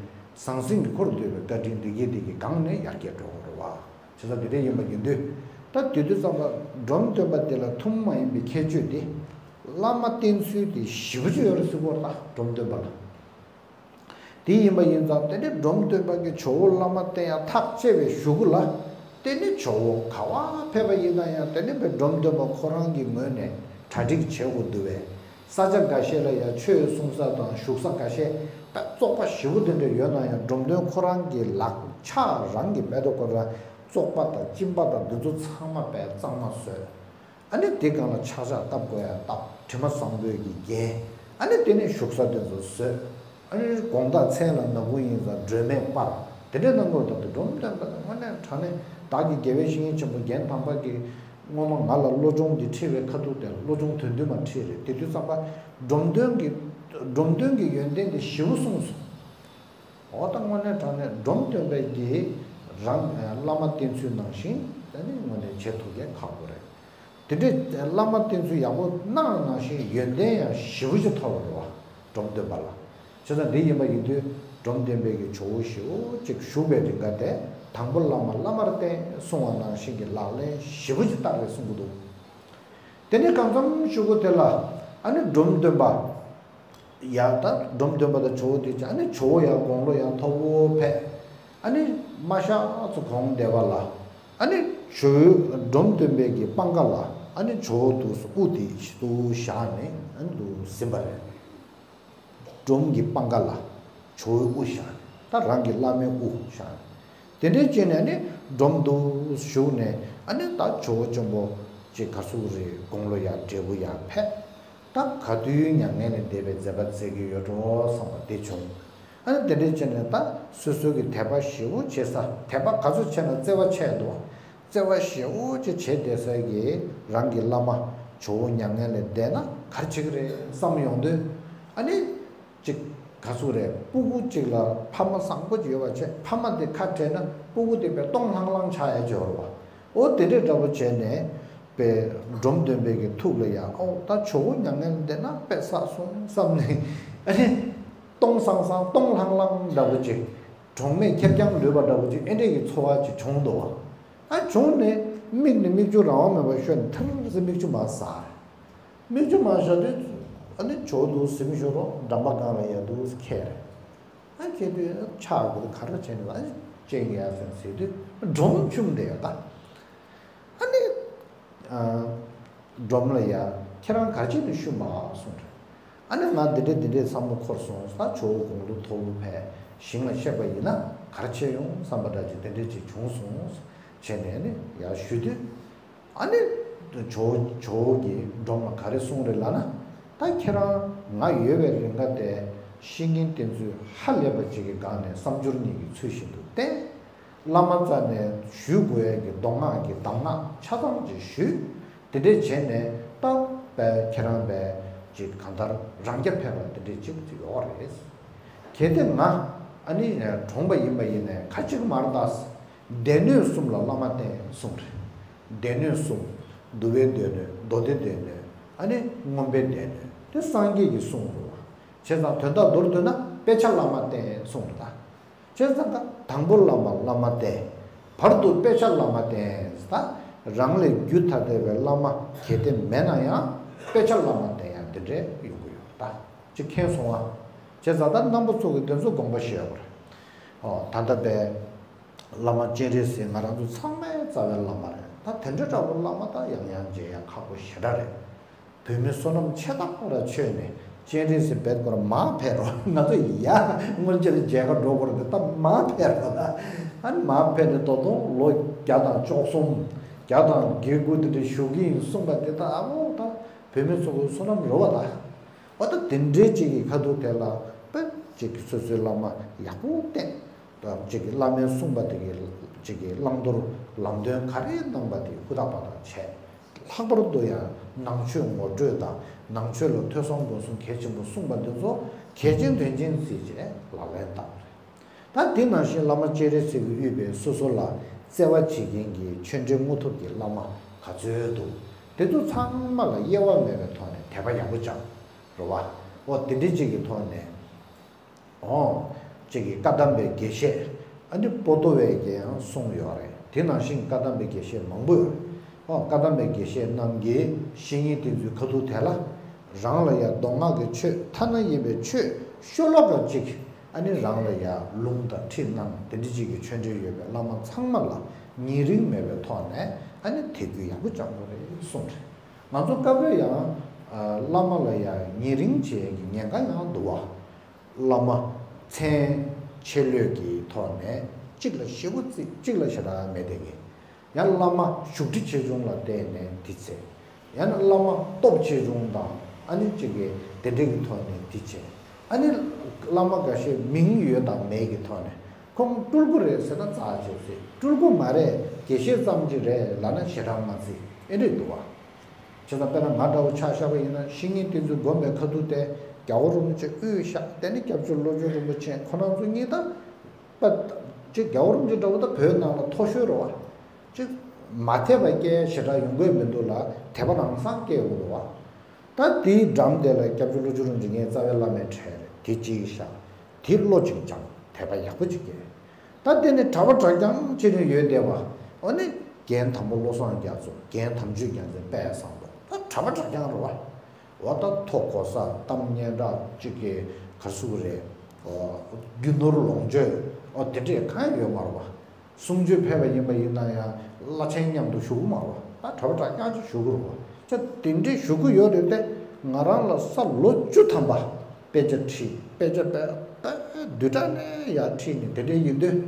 ཟང་ཟིང་གི་འཁོར་འདུས་པའི་བཀའ་དྲིན་འདི་གས་འདི་གས་གང་ནས་ཡར་རྒྱས་འགྲོ་དགོས་རེད་བ། བྱས་ཙང་དེ་འདྲ་ཡིན་པ་ཡིན་དུས། ད་དེ་དུས་ཙམ་པ་འབྲོམ་སྟོན་པ་དེ་ལ་ཐུན་མོང་མ་ཡིན་པའི་ཁྱད་ཆོས་དེ། བླ་མ་བསྟེན་ཚུལ་དེ་ཞེ་པོ་ཅིག་ཡོད་རེད་ཟེར་གོ་རེད་ད། འབྲོམ་སྟོན་པ་ལ། དེ་ཡིན་པ་ཡིན་ཙང་དེ་ནས་འབྲོམ་སྟོན་པ་གིས་ཇོ་བོ་བླ་མ་བསྟེན་ཡ་ཐག་བཅད་པའི་གཞུག་གུ་ལ། དེ་ནས་ཇོ་བོ་ག་བ་ཕེབས་པ་ཡིན་ན་ཡང་དེ་ནས་བའི་འབྲོམ་སྟོན་པ་ཁོ་རང་གི་ངོས་ནས་གྲ་སྒྲིག་བྱེད་དགོས་འདུག་བས། ས་ཆ་འགའ་ཤས་ལ་ཡང་ཆོས་གསུང་ས་དང་བཞུགས་ས་འགའ་ཤས་ད་བཙོག་པ་ཞེ་པོ་དེ་འདྲ་ཡོད་ན་ཡང་། འབྲོམ་སྟོན་ཁོ་རང་གི་ལག་ཕྱག་རང་གི་མེ་ཏོག་ཁོ་རང་བཙོག་པ་དང་གཅིན་པ་དང་འདི་ཚོ་ཚང་མ་བས་གཙང་མ་བཟོས། ཨ་ནི་དེ་སྒང་ལ་ཆག་ཆག་བཏབ་དགོས་ཡ་བཏབ། དྲི་མ་བཟང་པོས་ཀྱིས་བརྒྱན། ཨ་ནི་དེ་ནས་བཞུགས་ས་དེ་ཚོ་བཟོས། ཨ་ནི་དགོང་དག་མཚན་ལ་ན་བུན་ཡིན་ཙང་སྒྲོན་མེ་སྤར། དེ་འདྲའི་གནང་དགོས། ད་དུང་འབྲོམ་སྟོན་པ་དངོས་གནས་དྲང་གནས་བདག་གི་དགེ་བའི་བཤེས་གཉེན་ཆེན་པོ་རྒན་དམ་པ་གིས་སྔོན་མ་ང་ལ་བློ་སྦྱོང་འདི་ཁྲིད་པའི་ཁ་ཐུག་དེ་ལ་བློ་སྦྱོང་དོན་བདུན་མ་ཁྲིད་རེད། དེ་དུས་ཙམ་པ་འབྲོམ་སྟོན་གྱི་འབྲོམ་སྟོན་གྱི་ཡོན་ཏན་དེ་ཞེ་པོ་གསུངས་སོང་། འོ་ད་དངོས་གནས་དྲང་གནས་འབྲོམ་སྟོན་པས་ཀྱིས་རང་བླ་མ་བསྟེན་ཚུལ་ནང་བཞིན་ད་ནི་དངོས་གནས་བྱེད་ཐུབ་མཁན་ཁག་པོ་རེད། དེ་འདྲའི་བླ་མ་བསྟེན་ཚུལ་ཡག་པོ་གནང་ནང་བཞིན་ཡོན་ཏན་ཡང་ཞེ་པོ་ཅིག་ཐོབ་པ་རེད་བ། འབྲོམ་སྟོན་པ་ལ། བྱས་ཙང་འདི་ཡིན་པ་ཡིན་དུས་འབྲོམ་སྟོན་པས་ཀྱི་ཇོ་བོ་ཞེ་པོ་ཅིག་བཞུགས་པའི་རིང་ག་དེ་དང་པོ་བླ་མ་བླ་མར་བསྟེན་གསུང་བ་ནང་བཞིན་གྱི་ལག་ལེན་ཞེ་པོ་ཅིག་བསྟར་བས་གསུང་གི་འདུག། དེ་ནས་གང་འཚམ་ཞུ་གུ་དེ་ལ་ཨ་ནི་འབྲོམ་སྟོན་པ། ཡ་ད་འབྲོམ་སྟོན་པ་དང་ཇོ་བོ་དེ་ཅི། ཨ་ནི་ཇོ་བོ་ཡང་དགུང་ལོ་ཡང་མཐོ་པོ་ཕེབས། ཨ་ནི་མ་ཤག་ཙམ་གོང་བསྡད་པ་ལ། ཨ་ནི་ཇོ་བོ་འབྲོམ་སྟོན་པའི་གི་པང་ཁ་ལ་ཨ་ནི་ཇོ་བོ་འདུག་སེ་དབུ་དེ་འདུག་བཞག་ནས་ཨ་ནི་འདུག་ཟིན་པ་རེད། འབྲོམ་གྱི་པང་ཁ་ལ་ཇོ་བོའི་དབུ་བཞག་ནས་ད་རང་གི་བླ་མའི་དབུ་བཞག་ནས། དེ་འདྲའི་བྱས་ནས་ཨ་ནི་འབྲོམ་འདུག་སེ་བཞུགས་ནས། ཨ་ནི་ད་ཇོ་བོ་སྐྱོང་པོ་ཅིག་ག་ཚོད་རེད། དགུང་ལོ་ཡང་བགྲེས་པོ་ཡང་ཕེབས། ད་ག་དུས་མྱ་ངན་ལས་འདས་པའི་མཛད་པ་མཛད་ཀྱི་ཡོད་འགྲོ་བསམ་པ་དེ་བྱུང་། ཨ་ནི་དེ་འདྲའི་བྱས་ནས་ད་སོ་སོ་གི་དད་པ་ཞེ་པོ་བྱེད་ས། དད་པ་ག་ཚོད་བྱས་ན་བརྩེ་བ་ཆེ་འདུག། བརྩེ་བ་ཞེ་པོ་ཅིག་བྱེད་བསྡད་ས་གི་རང་གི་བླ་མ་ཇོ་བོ་མྱ་ངན་ལས་འདས་ན་ག་རེ་བྱེད་ཀྱི་རེད་བསམ་ཡོང་དུས། ཨ་ནི་ཅིག་ག་ཚོད་རེད། སྤུ་གུ་ཅིག་ལ་ཕ་མ་བཟང་པོ་ཅིག་ཡོད་པ་བྱས། ཕ་མ་དེ་ཁ་བྲལ་ན་སྤུ་གུ་དེ་དཔེ་སྟོང་ལྷང་ལྷང་ཆགས་ཡ་ཅིག་ཡོད་རེད་བ། འོ་དེ་འདྲའི་འདྲ་པོ་བྱས་ནས། པའི་འབྲོམ་སྟོན་པའི་གི་ཐུགས་ལ་ཡ། ཨོ་ད་ཇོ་བོ་མྱ་ངན་འདས་ན་དཔེ་བསགས་སོང་བསམ་ནས། ཨ་ནི་སྟོང་སང་སང་སྟོང་ལྷང་ལྷང་འདྲ་བོ་ཅིག་གྲོགས་མེད་ཁེར་རྐྱང་ལུས་པ་འདྲ་བོ་ཅིག་ཨེ་འདྲས་ཀྱི་ཚོར་བ་ཅིག་བྱུང་འདུག་བ། ཨ་བྱུང་ནས་མིག་ནས་མིག་ཆུ་རང་དབང་མེད་པར་ཤོར་ནས་ཐིང་ཟེར་མིག་ཆུ་མར་ཟག་རེད། མིག་ཆུ་མར་ཟག་དུས་ཨ་ནི་ཇོ་བོ་འདུག་གཟིམ་ཞོར་འགྲམ་པ་སྒང་ལ་ཡ་འདུག་ཁེལ་རེད། ཨ་ཁེལ་དུས་ཕྱག་གུ་ག་རེ་བྱས་ནས་ཨ་ནི་སྤྱན་གྱི་ཡར་སོང་ཟེར་དུས་འབྲོམ་བཅུམ་བསྡད་ཡོད་ད། ཨ་ནི། ཨ། འབྲོམ་ལ་ཡ། ཁྱེད་རང་ག་རེ་བྱས་ནས་བཤུམས་པ་གསུངས་རེད། ཨ་ནི་ང་འདི་འདྲས་འདི་འདྲས་བསམ་བློ་འཁོར་སོང་ད། ཇོ་བོ་དགུང་ལོ་མཐོ་པོ་བས་ཞིང་ལ་གཤེགས་པ་ཡིན་ན་ག་རེ་བྱེད་ཡོང་བསམ་པ་འདྲ་ཅིག་དེ་འདྲས་ཅིག་བྱུང་སོང་། བྱས་ནས་ནི་ཡར་ཞུས་དུས། ཨ་ནི། ཇོ་ཇོ་བོ་གིས་འབྲོམ་ལ་ག་རེ་གསུངས་རེད་ལབ་ན། ད་ཁྱེད་རང་ང་ཡོད་པའི་རིང་ག་དེ་བཤེས་གཉེན་བསྟེན་ཚུལ་ཧ་ལས་པ་ཅིག་གི་སྒང་ནས་བསམ་སྦྱོར་གཉིས་ཀྱི་ཚུལ་བཞིན་དུ་བསྟེན། བླ་མ་རྩ་ནས་ཞུ་དགོས་ཡས་ཀྱི་མདོ་སྔགས་ཀྱི་གདམས་ངག་ཆ་ཚང་ཅིག་ཞུས། དེ་འདྲས་བྱས་ནས་ད་པའི་ཁྱེད་རང་པའི་ཅིག་གང་ལྟར་རང་རྐྱ་འཕེར་བ་དེ་འདྲས་ཅིག་ཡོད་རེད། གལ་ཏེ་ང་ཨ་ནི་གྲོངས་པ་ཡིན་པ་ཡིན་ནས་ག་ཅིག་མ་རེད་ད། སྡེ་སྣོད་གསུམ་ལ་བླ་མ་བསྟེན་གསུངས་རེད། སྡེ་སྣོད་གསུམ། འདུལ་བའི་སྡེ་སྣོད། མདོ་སྡེ་སྡེ་སྣོད། ཨ་ནི་མངོན་པའི་སྡེ་སྣོད་དེ་སངས་རྒྱས་ཀྱི་གསུང་རེད་བ། བྱས་ཙང་དོན་དག་མདོར་བསྡུས་ན་དཔེ་ཆ་བླ་མ་བསྟེན་གསུངས་རེད་ད། བྱས་ཙང་ད་དང་པོ་བླ་མ་བླ་མ་བསྟེན། བར་དུ་དཔེ་ཆ་བླ་མ་བསྟེན་ད། རང་ལས་རྒྱུད་ཐ་དད་པའི་བླ་མ་གལ་ཏེ་མེད་ན་ཡང་དཔེ་ཆ་བླ་མ་བསྟེན་ཡང་འདི་འདྲས་ཡོང་གི་ཡོད་རེད་ད། ཅིག་མཁྱེན་སོང་ང་། བྱས་ཙང་ད་རྣམ་པ་ཚོ་གིས་དེ་ཚོ་དགོངས་པ་བཞེས་དགོས་རེད། ཨོ་ད་ལྟ་པའི་བླ་མ་སྤྱན་རས་གཟིགས་ང་རང་ཚོ་ཚང་མའི་རྩ་བའི་བླ་མ་རེད། ད་དེ་འདྲ་འདྲ་བོ་བླ་མ་ད་ཡང་ཡང་མཇལ་ཡ་ཁག་པོ་ཞེ་དྲག་རེད། བོད་མི་བསོད་ནམས་ཆེ་ཐག་ར་ཆོད་ནས་སྤྱན་རས་གཟིགས་བེད་སྐོར་མར་ཕེབས་རོགས། ང་ཚོ་ཡ་སྔོན་ཆད་མཇལ་ཁ་འགྲོ་དགོས་རེད་དེ་ད་མར་ཕེབས་རོགས་ད། ཨ་ནི་མར་ཕེབས་ནས་ད་དུང་ལོ་བརྒྱ་དང་བཅུ་གསུམ་བརྒྱ་དང་བརྒྱད་དགུ་དེ་འདྲ་བཞུགས་ཀྱི་ཡིན་གསུངས་པ་དེ་ད་ཨ་བོ་ད་བོད་མི་ཚོ་གི་བསོད་ནམས་རེད་བ་ད། འོ་ད་དེ་འདྲའི་ཅིག་གི་ཁ་ཐུག་དེ་ལ་དཔེ་ཅིག་གི་སོ་སོའི་བླ་མ་ཡག་པོ་བསྟེན། ད་ཅིག་གི་བླ་མའི་གསུངས་པ་དེ་གི་ཅིག་གི་བླང་དོར་ལམ་སྟོན་ག་རེ་གནང་པ་དེ་ཧུར་ཐག་པ་དང་བྱས། ལྷག་པར་དུ་ཡང་ནང་ཆོས་ངོ་སྤྲོད་དང་ནང་ཆོས་ལ་ཐོས་བསམ་སྒོམ་གསུམ་གལ་ཆེན་པོ་གསུངས་པ་འདི་ཚོ་གལ་ཆེན་དོན་ཆེན་བརྩིས་བྱས་ལག་ལེན་བསྟར་བ་རེད། ད་དེ་ནང་བཞིན་བླ་མ་སྤྱན་རས་གཟིགས་ཀྱིས་དབུས་པའི་སོ་སོ་ལ་བརྩེ་བ་བྱེད་མཁན་གྱི་ཆོས་འབྲེལ་དངོས་ཐོབ་ཀྱི་བླ་མ་ག་ཚོད་འདུག་དེ་ཚོ་ཚང་མ་ལ་དབྱེ་བ་མེད་པའི་ཐོག་ནས་དད་པ་ཡག་པོ་བཅངས་རེད་བ། འོ་དེ་འདྲ་ཅིག་གི་ཐོག་ནས་འོ་ཅིག་གི་བཀའ་གདམས་པའི་དགེ་བཤེས་ཨ་ནི་པོ་ཏོ་བས་ཀྱང་གསུངས་ཡོད་རེད། དེ་ནང་བཞིན་བཀའ་གདམས་པའི་དགེ་བཤེས་མང་པོ་ཡོད་རེད། འོ་བཀའ་གདམས་པའི་དགེ་བཤེས་རྣམས་ཀྱིས་བཤེས་གཉེན་དེ་ཚོའི་ཁ་ཐུག་དེ་ལ་རང་ལ་ཡང་མདོ་སྔགས་ཀྱི་ཆོས་ཐ་ན་ཡིན་པའི་ཆོས་ཤོ་ལོ་ཀ་གཅིག་ཨ་ནི་རང་ལ་ཡང་ལུང་དང་ཁྲིད་གནང་དེ་འདྲ་ཅིག་གི་ཆོས་འབྲེལ་ཡོད་པའི་བླ་མ་ཚང་མ་ལ་ཉེ་རིང་མེད་པའི་ཐོག་ནས་ཨ་ནི་དད་གུས་ཡག་པོ་བཅངས་དགོས་རེད་གསུངས་རེད། ང་ཚོ་སྐབས་རེ་ཡང་བླ་མ་ལ་ཡང་ཉེ་རིང་བྱེད་ཀྱི་ཉེན་ཁ་ཡང་འདུག་བ། བླ་མ་མཚན་ཆེ་ལོས་ཀྱི་ཐོག་ནས་གཅིག་ལ་ཞེ་པོ་བརྩི་གཅིག་ལ་ཞེ་དྲག་མེད་དེ་གི། ཡང་བླ་མ་བཞུགས་ཁྲི་ཆེ་ཆུང་ལ་བལྟས་ནས་འདི་བྱས། ཡང་ན་བླ་མ་སྟོབས་ཆེ་ཆུང་དང་ཨ་ནི་གཅིག་གི་དེ་འདྲ་གི་ཐོག་ནས་འདི་བྱས། ཨ་ནི་བླ་མ་འགའ་ཤས་མིང་ཡོད་དང་མེད་ཀྱི་ཐོག་ནས་ཁོང་སྤྲུལ་སྐུ་རེད་ཟེར་ན་རྩ་ཆེ་ཟེར། སྤྲུལ་སྐུ་མ་རེད་དགེ་བཤེས་ཙམ་གྱི་རེད་ལབ་ན་ཞེ་དྲག་མ་བརྩི། ཨེ་འདྲས་འདུག་བ། བྱས་ཙང་དཔེར་ན་ང་འདྲ་བོ་ཆ་བཞག་པ་ཡིན་ན་བཤེས་གཉེན་དེ་ཚོའི་སྒོམ་པའི་ཁ་ཐུག་དེ་རྒྱལ་བ་རིན་པོ་ཆེ་དབུས་བཞག་དེ་ནི་སྐྱབས་རྗེ་བློ་བཟང་རིན་པོ་ཆེ་ཁོ་རང་ཚོ་གཉིས་དང་། པ། ཅིག་རྒྱལ་བ་རིན་པོ་ཆེ་འདྲ་བོ་ད་བོད་ནང་ལ་མཐོ་ཤོས་རེད་བ། ཅིག་མ་དད་པ་སྐྱེ་ཞེ་དྲག་ཡོང་གི་མི་འདུག་ལ་དད་པ་རང་སང་སྐྱེ་དགོས་རེད་བ། ད་དེའི་འགྲམ་དེ་ལ་སྐྱབས་རྗེ་བློ་བཟང་རིན་པོ་ཆེ་ངའི་རྩ་བའི་བླ་མའི་གྲས་རེད་དེ་གཅིག་བཞག་དེ་བློ་གཅིག་སྦྱངས་དད་པ་ཡག་པོ་གཅིག་སྐྱེ། ད་དེ་ནི་གྲྭ་པ་གྲྭ་རྐྱང་ཅིག་ནི་ཡོད་བསྡད་པ། འོ་ནི་རྒན་དམ་པ་བློ་བཟང་རྒྱ་མཚོ་རྒན་དམ་ཆོས་རྒྱལ་མཚན་དཔལ་བཟང་པོ་ད་གྲྭ་པ་གྲྭ་རྐྱང་རེད་བ། འོ་ད་ཐོ་གོ་ས་གཏམ་སྙན་གྲགས་གཅིག་གི་ག་ཟེར་རེད། འོ་རྒྱུ་ནོར་ལོངས་སྤྱོད་འོ་དེ་འདྲས་གང་ཡོད་མ་རེད་བ། གསུང་ཆོས་ཕེབས་པ་ཡིན་པ་ཡིན་ན་ཡང་བླ་ཆེན་མཉམ་དུ་བཞུགས་ཀྱི་མ་རེད་བ། ད་གྲྭ་པ་གྲྭ་རྐྱང་ཅིག་བཞུགས་ཀྱི་རེད་བ། ཅེས་དེ་འདྲས་བཞུགས་ཀྱི་ཡོད་རེད་དེ། ང་རང་ལ་ས་ལོ་བཅུ་ཐམ་པ་དཔེ་ཆ་ཁྲིད་དཔེ་ཆ་དཔེ་དཔེ་བསྡུས་གྲྭ་ནས་ཡར་ཁྲིད་ནས་དེ་འདྲས་ཡིན་དུས།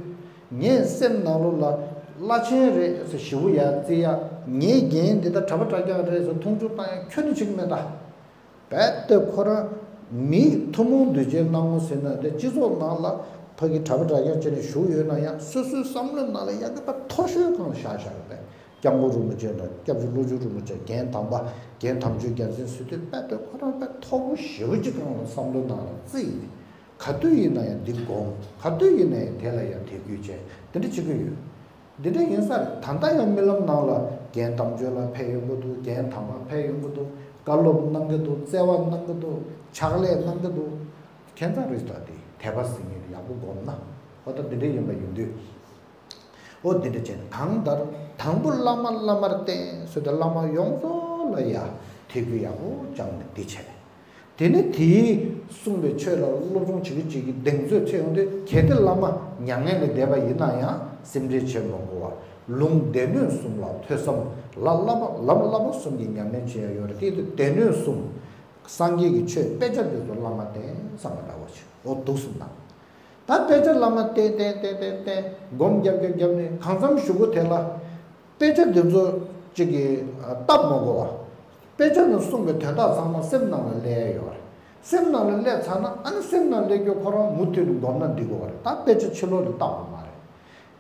ངའི་སེམས་ནང་ལོགས་ལ་བླ་ཆེན་རེད་ཟེར་ཞེ་པོ་ཡར་བརྩི་ཡ། ངའི་རྒན་འདི་ད་གྲྭ་པ་གྲྭ་རྐྱང་རེད་ཟེར་མཐོང་ཆུང་བཏང་ཡ་ཁྱོན་ནས་བྱེད་ཀྱི་མེད་ད། རྦད་དེ་ཁོ་རང་མིའི་ཐུན་མོང་གདུལ་བྱའི་སྣང་ངོ་ཟེར་ན་དེ་སྤྱི་ཚོགས་ནང་ལ་ཕ་གི་གྲྭ་པ་གྲྭ་རྐྱང་བྱས་ནས་བཞུགས་ཡོད་ན་ཡང་སོ་སོའི་བསམ་བློའི་ནང་ལ་ཡ་གི་པ་མཐོ་ཤོས་སྒང་ལ་བཞག་བཞག་ཡོད་པས། སྐྱབས་མགོན་རིན་པོ་ཆེ་དང་སྐྱབས་རྗེ་བློ་བཟང་རིན་པོ་ཆེ་རྒན་དམ་པ་རྒན་དམ་ཆོས་རྒྱལ་མཚན་ཟེར་དུས་དཔེ་དེ་ཁོ་རང་དཔེ་མཐོ་པོ་ཞེ་པོ་ཅིག་སྒང་ལ་བསམ་བློ་ནང་ལ་བརྩི་ཡིན། ག་དུས་ཡིན་ན་ཡང་འདི་སྒོམ། ག་དུས་ཡིན་ན་ཡང་དེ་ལ་ཡང་དད་གུས་བྱས་དེ་འདྲ་བྱེད་ཀྱི་ཡོད། འདི་འདྲ་ཡིན་ས་རེད། ད་ལྟ་ཡང་རྨི་ལམ་ནང་ལ་ རྒན་དམ་ཆོས་ལགས་ཕེབས་ཡོང་གི་འདུག་རྒན་དམ་པ་ཕེབས་ཡོང་གི་འདུག་བཀའ་སློབ་གནང་གི་འདུག་བརྩེ་བ་གནང་གི་འདུག་ཕྱག་ལས་གནང་གི་འདུག་ཁྱད་མཚར་རེད། ད་དེ་དད་པ་ཟེར་མཁན་ཡག་པོ་སྒོམ་ན་ཨོ་ད་འདི་འདྲ་ཡིན་པ་ཡིན་དུས། ཨོ་འདི་འདྲ་བྱས་ནས་གང་ལྟར་དང་པོ་བླ་མ་བླ་མར་བསྟེན་ཟེར་ཏེ་བླ་མ་ཡོངས་རྫོགས་ལ་ཡ་ཐུགས་རྒྱུས་ཡག་པོ་བཅངས་ནས་འདི་བྱས། དེ་ནས་དེའི་གསུངས་པའི་ཆོས་ལ་སློབ་སྦྱོང་བྱེད་ཀྱི་བྱེད་ཀྱི་གདེང་ཚོད་ཐེབས་ཡོང་དུས། གལ་ཏེ་བླ་མ་མྱ་ངན་ལས་འདས་པ་ཡིན་ན་ཡང་སེམས་ཁྲལ་བྱེད་མ་དགོས་པར་ལུང་སྡེ་སྣོད་གསུམ་ལ་ཐོས་བསམ་ལ་བསླབ་པ་ལམ་བསླབ་པ་གསུམ་གྱི་ཉམས་ལེན་བྱེད་ཡ་ཡོད་རེད། དེ་དུས་སྡེ་སྣོད་གསུམ་སངས་རྒྱས་ཀྱི་ཆོས་དཔེ་ཆ་འདི་ཚོ་བླ་མ་བསྟེན་བསམ་པ་འདྲ་བོ་ཞིག་འོ་འདུག་སེ་གནང་། ད་དཔེ་ཆ་བླ་མ་བསྟེན་བསྟེན་བསྟེན་བསྟེན་བསྟེན་སྒོམ་རྒྱབ་རྒྱབ་རྒྱབ་ནས་གང་འཚམ་གཞུག་གུ་དེ་ལ་དཔེ་ཆ་འདི་ཚོ་གཅིག་གིས་བཏབ་མ་དགོས་པ། དཔེ་ཆ་ནང་གསུངས་པའི་དོན་དག་ཚང་མ་སེམས་ནང་ལ་སླེབས་ཡོད་རེད། སེམས་ནང་ལ་སླེབས་ཚར་ན་ཨ་ནི་སེམས་ནང་སླེབས་རྒྱུ་ཁོ་རང་མུ་མཐུད་ནས་སྒོམ་ན་འགྲིག་གི་རེད། ད་དཔེ་ཆ་ཕྱི་ལོགས་ལ་བཏབ་དགོས་མ་རེད།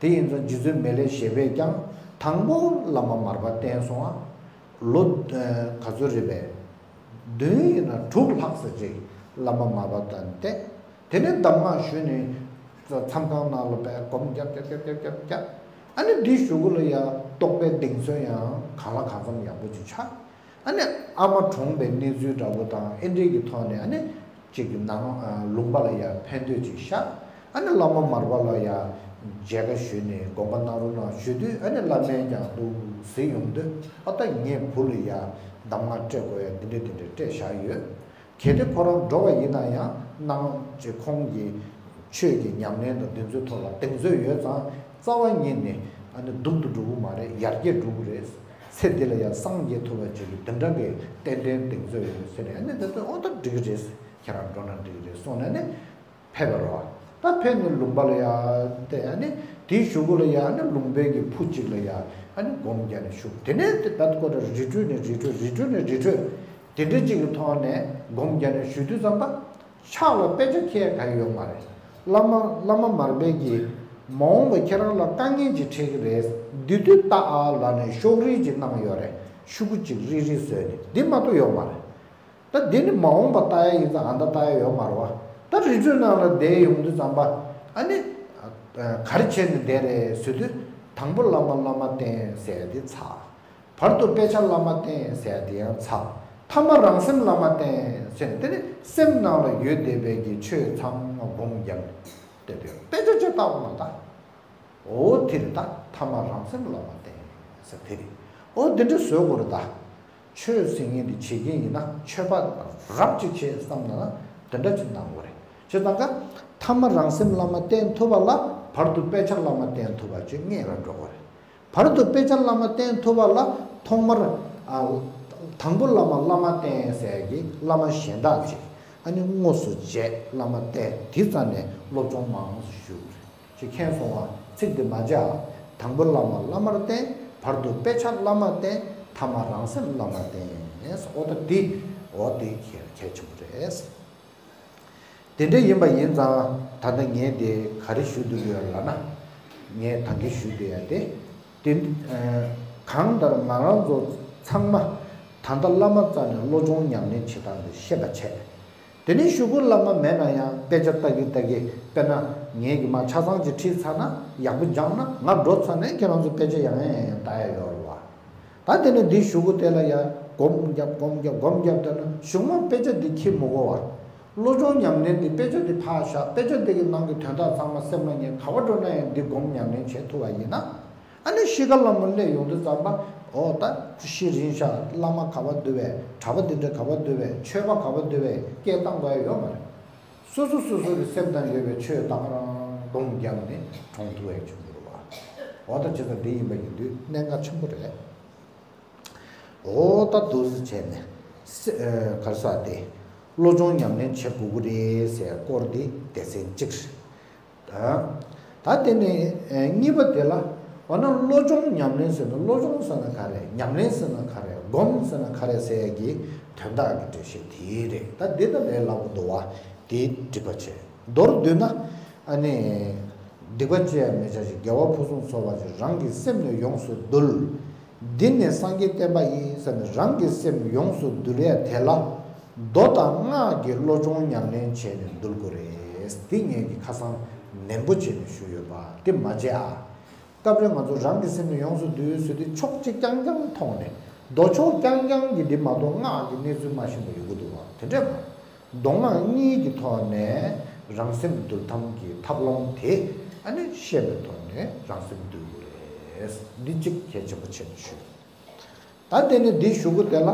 དེ་ཡིན་ཙང་རྗེ་བཙུན་མི་ལའི་བཞད་པས་ཀྱང་དང་པོ་བླ་མ་མར་པ་བསྟེན་སོང་ང་། ལོ་ག་ཚོད་རེད་པས། བདུན་ཡིན་ན་དྲུག་ལྷག་ཙམ་ཅིག་བླ་མ་མར་པ་དང་བསྟེན། དེ་ནས་གདམས་ངག་ཞུས་ནས་མཚམས་ཁང་ནང་ལ་པས་སྒོམ་རྒྱབ་རྒྱབ་རྒྱབ་རྒྱབ་རྒྱབ། ཨ་ནི་འདིའི་གཞུག་གུ་ལ་ཡང་རྟོགས་པའི་གདེང་ཚོད་ཡང་གང་ལ་གང་འཚམ་ཡག་པོ་ཅིག་ཆགས། ཨ་ནི་ཨ་མ་གྲོངས་པའི་གནས་ཚུལ་འདྲ་པོ་དང་ཨེ་འདྲས་ཀྱི་ཐོག་ནས་ཨ་ནི་གཅིག་གི་ནང་ལུང་པ་ལ་ཡང་ཕན་འདོད་ཅིག་ཤར། ཨ་ནི་བླ་མ་མར་པ་ལ་ཡང་མཇལ་ཁ་ཞུས་ནས་དགོངས་པ་གནང་རོགས་གནང་ཞུ་དུས། ཨ་ནི་བླ་མས་ཀྱང་འདུག་གཟིགས་ཡོང་དུས། ཨ་ད་ངས་བུ་ལ་ཡང་གདམས་ངག་སྤྲད་དགོས་ཡ་འདི་འདྲས་འདི་འདྲས་སྤྲད་བཞག་ཡོད། གལ་ཏེ་ཁོ་རང་འགྲོ་བ་ཡིན་ན་ཡང་གནང་ཅེས་ཁོང་གི་ཆོས་ཀྱི་ཉམས་ལེན་དང་འདི་ཚོའི་ཐོག་ལ་གདེང་ཚོད་ཡོད་ཙང་རྩ་བ་ཉིད་ནས་ཨ་ནི་སྡུག་ཏུ་འགྲོ་གི་མ་རེད། ཡར་རྒྱས་འགྲོ་གི་རེད། ཚེ་འདི་ལ་ཡང་སངས་རྒྱས་ཐུབ་པ་ཅིག་གི་འདི་འདྲ་གི་ཏན་ཏན་གདེང་ཚོད་ཡོད་ཟེར་ནས། ཨ་ནི་འདི་ཚོ་ཨོ་ད་འགྲིག་གི་རེད། ཁྱེད་རང་འགྲོ་ན་འགྲིག་གི་རེད་གསུངས་ནས་ནི། ཕེབས་པ་རེད་བ། ད་ཕེབས་ནས་ལུང་པ་ལ་ཡ་བསྡད། ཨ་ནི་དེའི་གཞུག་གུ་ལ་ཡ་ཨ་ནི་ལུང་པའི་གི་ཕུ་གཅིག་ལ་ཡ་ཨ་ནི་སྒོམ་རྒྱབ་ནས་བཞུགས། དེ་ནས་དེ་ད་ཁོ་ད་རི་ཁྲོད་ནས་རི་ཁྲོད་རི་ཁྲོད་ནས་རི་ཁྲོད་དེ་འདྲ་གཅིག་གི་ཐོག་ནས་སྒོམ་རྒྱབ་ནས་བཞུགས་དུས་ཙམ་པ་ཕྱག་ལ་དཔེ་ཆ་འཁྱེར་ག་ཡོད་མ་རེད། བླ་མ་བླ་མ་མར་པའི་གི་མ་འོངས་པ་ཁྱེད་རང་ལ་དཀའ་ངལ་ཅིག་འཕྲད་ཀྱི་རེད། འདི་དུས་ལྟ་ཨ་ལ་ནས་ཤོག་རིལ་ཅིག་གནང་ཡོད་རེད། ཤོག་གུ་ཅིག་རིལ་རིལ་བཟོས་ནས། འདི་མ་གཏོགས་ཡོད་མ་རེད། ད་འདི་ནི་མ་འོངས་པ་ལྟ་ཡ་ཡིན་ཙང་ཨ་ད་ལྟ་ཡ་ཡོད་མ་རེད་བ། ད་རི་ཁྲོད་ནང་ལ་བསྡད་ཡོང་དུས་ཙམ་པ་ཨ་ནི་ག་རེ་བྱས་ནས་བསྡད་རེད་ཟེར་དུས། དང་པོ་བླ་མ་བླ་མ་བསྟེན་ཟེར་ཡ་དེ་ཚར། བར་དུ་དཔེ་ཆ་བླ་མ་བསྟེན་ཟེར་ཡ་དེ་ཡང་ཚར། ཐ་མ་རང་སེམས་བླ་མ་བསྟེན་ཟེར་ནས། དེ་ནི་སེམས་ནང་ལ་ཡོད་བསྡད་པའི་གི་ཆོས་ཚང་མ་སྒོམ་རྒྱབ་ནས་བསྡད་དུས་དཔེ་ཆ་ཅིག་ལྟ་འོང་ན་ད། འོ་དེ་རེད། ད་ཐ་མ་རང་སེམས་བླ་མ་བསྟེན་ཟེར་དེ་རེད། འོ་འདི་འདྲ་བཟོ་དགོས་རེད་ད། ཆོས་ཟེར་མཁན་འདི་བྱེད་མཁན་ཡིན་ན་ཆོས་པ་རབ་ཅིག་བྱེད་བསམ་ན་ན་འདི་འདྲ་ཅིག་གནང་དགོས་རེད། བྱས་ཙང་ཀ་ཐ་མ་རང་སེམས་བླ་མ་བསྟེན་ཐུབ་པ་ལ་བར་དུ་དཔེ་ཆ་བླ་མ་བསྟེན་ཐུབ་པ་ཅིག་རྙེད་ལ་འགྲོ་དགོས་རེད། བར་དུ་དཔེ་ཆ་བླ་མ་བསྟེན་ཐུབ་པ་ལ་ཐོག་མར་ཨ་དང་པོ་བླ་མ་བླ་མ་བསྟེན་ཟེར་གྱི་བླ་མ་གཞན་དག་ཅིག་ཨ་ནི་དངོས་སུ་མཇལ། བླ་མ་བསྟེན། དེ་རྩ་ནས་སློབ་སྦྱོང་མང་ཙམ་ཞུ་དགོས་རེད། ཅེས་མཁྱེན་སོང་བ། ཚིག་འདི་མ་བརྗེད་ཨ། དང་པོ་བླ་མ་བླ་མར་བསྟེན། བར་དུ་དཔེ་ཆ་བླ་མར་བསྟེན། ཐ་མ་རང་སེམས་བླ་མར་བསྟེན། འོ་ད་འདི་འོ་དེ་གལ་གལ་ཆེན་པོ་རེད། དེ་འདྲ་ཡིན་པ་ཡིན་ཙང་ད་ལྟ་ངས་དེ་ག་རེ་ཞུ་འདོད་ཡོད་ལབ་ན། ངས་ད་གིན་ཞུ་འདོད་ཡ་དེ། དེ་གང་ལྟར་ང་རང་ཚོ་ཚང་མ་ད་ལྟ་བླ་མ་རྩ་ནས་བློ་སྦྱོང་ཉམས་ལེན་བྱེད་སྟངས་འདི་ཤེས་པ་བྱས། དེ་ནས་གཞུག་གུ་བླ་མ་མེད་ན་ཡང་དཔེ་ཆ་ལྟ་གི་ལྟ་གི། དཔེར་ན་ངེད་ཀྱི་མ་ཆ་ཚང་ཅིག་ཁྲིད་ཚར་ན། ཡག་པོ་སྦྱངས་ན་ང་འགྲོ་ཚར་ནས་ཁྱེད་རང་ཚོ་དཔེ་ཆ་ཡང་ཡང་ཡང་ལྟ་ཡ་ཡོད་རེད་བ། ད་དེ་ནས་འདིའི་གཞུག་གུ་དེ་ལ་ཡང་སྒོམ་རྒྱབ་སྒོམ་རྒྱབ་སྒོམ་རྒྱབ་བསྡད་ན་གཞུག་མ་དཔེ་ཆ་འདི་འཁྱེར་མི་དགོས་བ། བློ་སྦྱོང་ཉམས་ལེན་འདི་དཔེ་ཆ་འདི་ཕར་བཞག་དཔེ་ཆ་འདི་གི་ནང་གི་དོན་དག་ཚང་མ་སེམས་ལ་ངེས། ག་བ་འགྲོ་ན་ཡང་འདི་སྒོམ་ཉམས་ལེན་བྱེད་ཐུབ་པ་ཡིན་ན། ཨ་ནི་ཤི་ཁ་ལ་མོ་སླེབས་ཡོང་དུས་ཙམ་པ། འོ་ད་ཤི་རིང་ཤག་བླ་མ་ག་བ་འདུག་པས། གྲྭ་པ་འདི་འདྲ་ག་བ་འདུག་པས། ཆོས་པ་ག་བ་འདུག་པས། སྐད་བཏང་དགོས་ཡ་ཡོད་མ་རེད། སོ་སོ་སོ་སོ་གི་སེམས་ནང་ཡོད་པའི་ཆོས་ད་ག་རང་སྒོམ་རྒྱབ་ནས་གྲོངས་ཐུབ་ཡ་ཆེན་པོ་རེད་བ། འོ་ད་བྱས་ཙང་འདི་ཡིན་པ་ཡིན་དུས་གནད་འགག་ཆེན་པོ་རེད། འོ་ད་འདུག་སེ་བྱས་ནས་སེ་ཨ་ག་རེ་ཟེར་དེ། བློ་སྦྱོང་ཉམས་ལེན་བྱེད་དགོས་ཀྱི་རེད་ཟེར་སྐོར་འདི་སྡེ་ཚན་གཅིག་རེད། ད་དེ་ནས་ཨེ་གཉིས་པ་དེ་ལ། འོ་ན་བློ་སྦྱོང་ཉམས་ལེན་ཟེར་ན། བློ་སྦྱོང་ཟེར་ན་ག་རེ། ཉམས་ལེན་ཟེར་ན་ག་རེ། སྒོམ་ཟེར་ན་ག་རེ་ཟེར་ཡ་གི་དོན་དག་གི་འགྲེལ་བཤད་དེ་རེད། ད་འདི་ད་ལས་སླ་པོ་འདུག་བ། དེ་འགྲིག་པ་བྱས། མདོར་བསྡུས་ན། ཨ་ནི་སྡིག་པ་ཅི་ཡང་མི་བྱ་ཞིང་། དགེ་བ་ཕུན་སུམ་ཚོགས་པར་སྤྱད། རང་གི་སེམས་ནི་ཡོངས་སུ་འདུལ། འདི་ནི་སངས་རྒྱས་བསྟན་པ་ཡིན་ཟེར་ནས་རང་གི་སེམས་ཡོངས་སུ་འདུལ་ཡ་དེ་ལ། མདོ་དང་སྔགས་ཀྱི་བློ་སྦྱོང་ཉམས་ལེན་བྱས་ནས་འདུལ་དགོས་རེད། འདི་ངེད་ཀྱིས་ཁ་སང་ནན་པོ་བྱས་ནས་ཞུས་ཡོད་པ་དེ་མ་བརྗེད་ཨ། སྐབས་རེ་ང་ཚོ་རང་གི་སེམས་ནི་ཡོངས་སུ་འདུལ་ཟེར་དུས་ཕྱོགས་གཅིག་རྐྱང་རྐྱང་མཐོང་ནས་མདོ་ཕྱོགས་རྐྱང་རྐྱང་གི་འདི་མ་གཏོགས་སྔགས་ཀྱི་གནས་ཚུལ་མ་ཤེས་པ་ཡོང་གི་འདུག་བ། དེ་འདྲས་མ། མདོ་སྔགས་གཉིས་ཀྱི་ཐོག་ནས་རང་སེམས་འདུལ་ཐབས་ཀྱི་ཐབས་ལམ་དེ་ཨ་ནི་ཤེས་པའི་ཐོག་ནས་རང་སེམས་འདུལ་དགོས་རེད། འདི་གཅིག་གལ་ཆེན་པོ་ཆེན་པོ་ཞུ། ད་དེ་ནས་འདི་ཞུ་གི་དེ་ལ།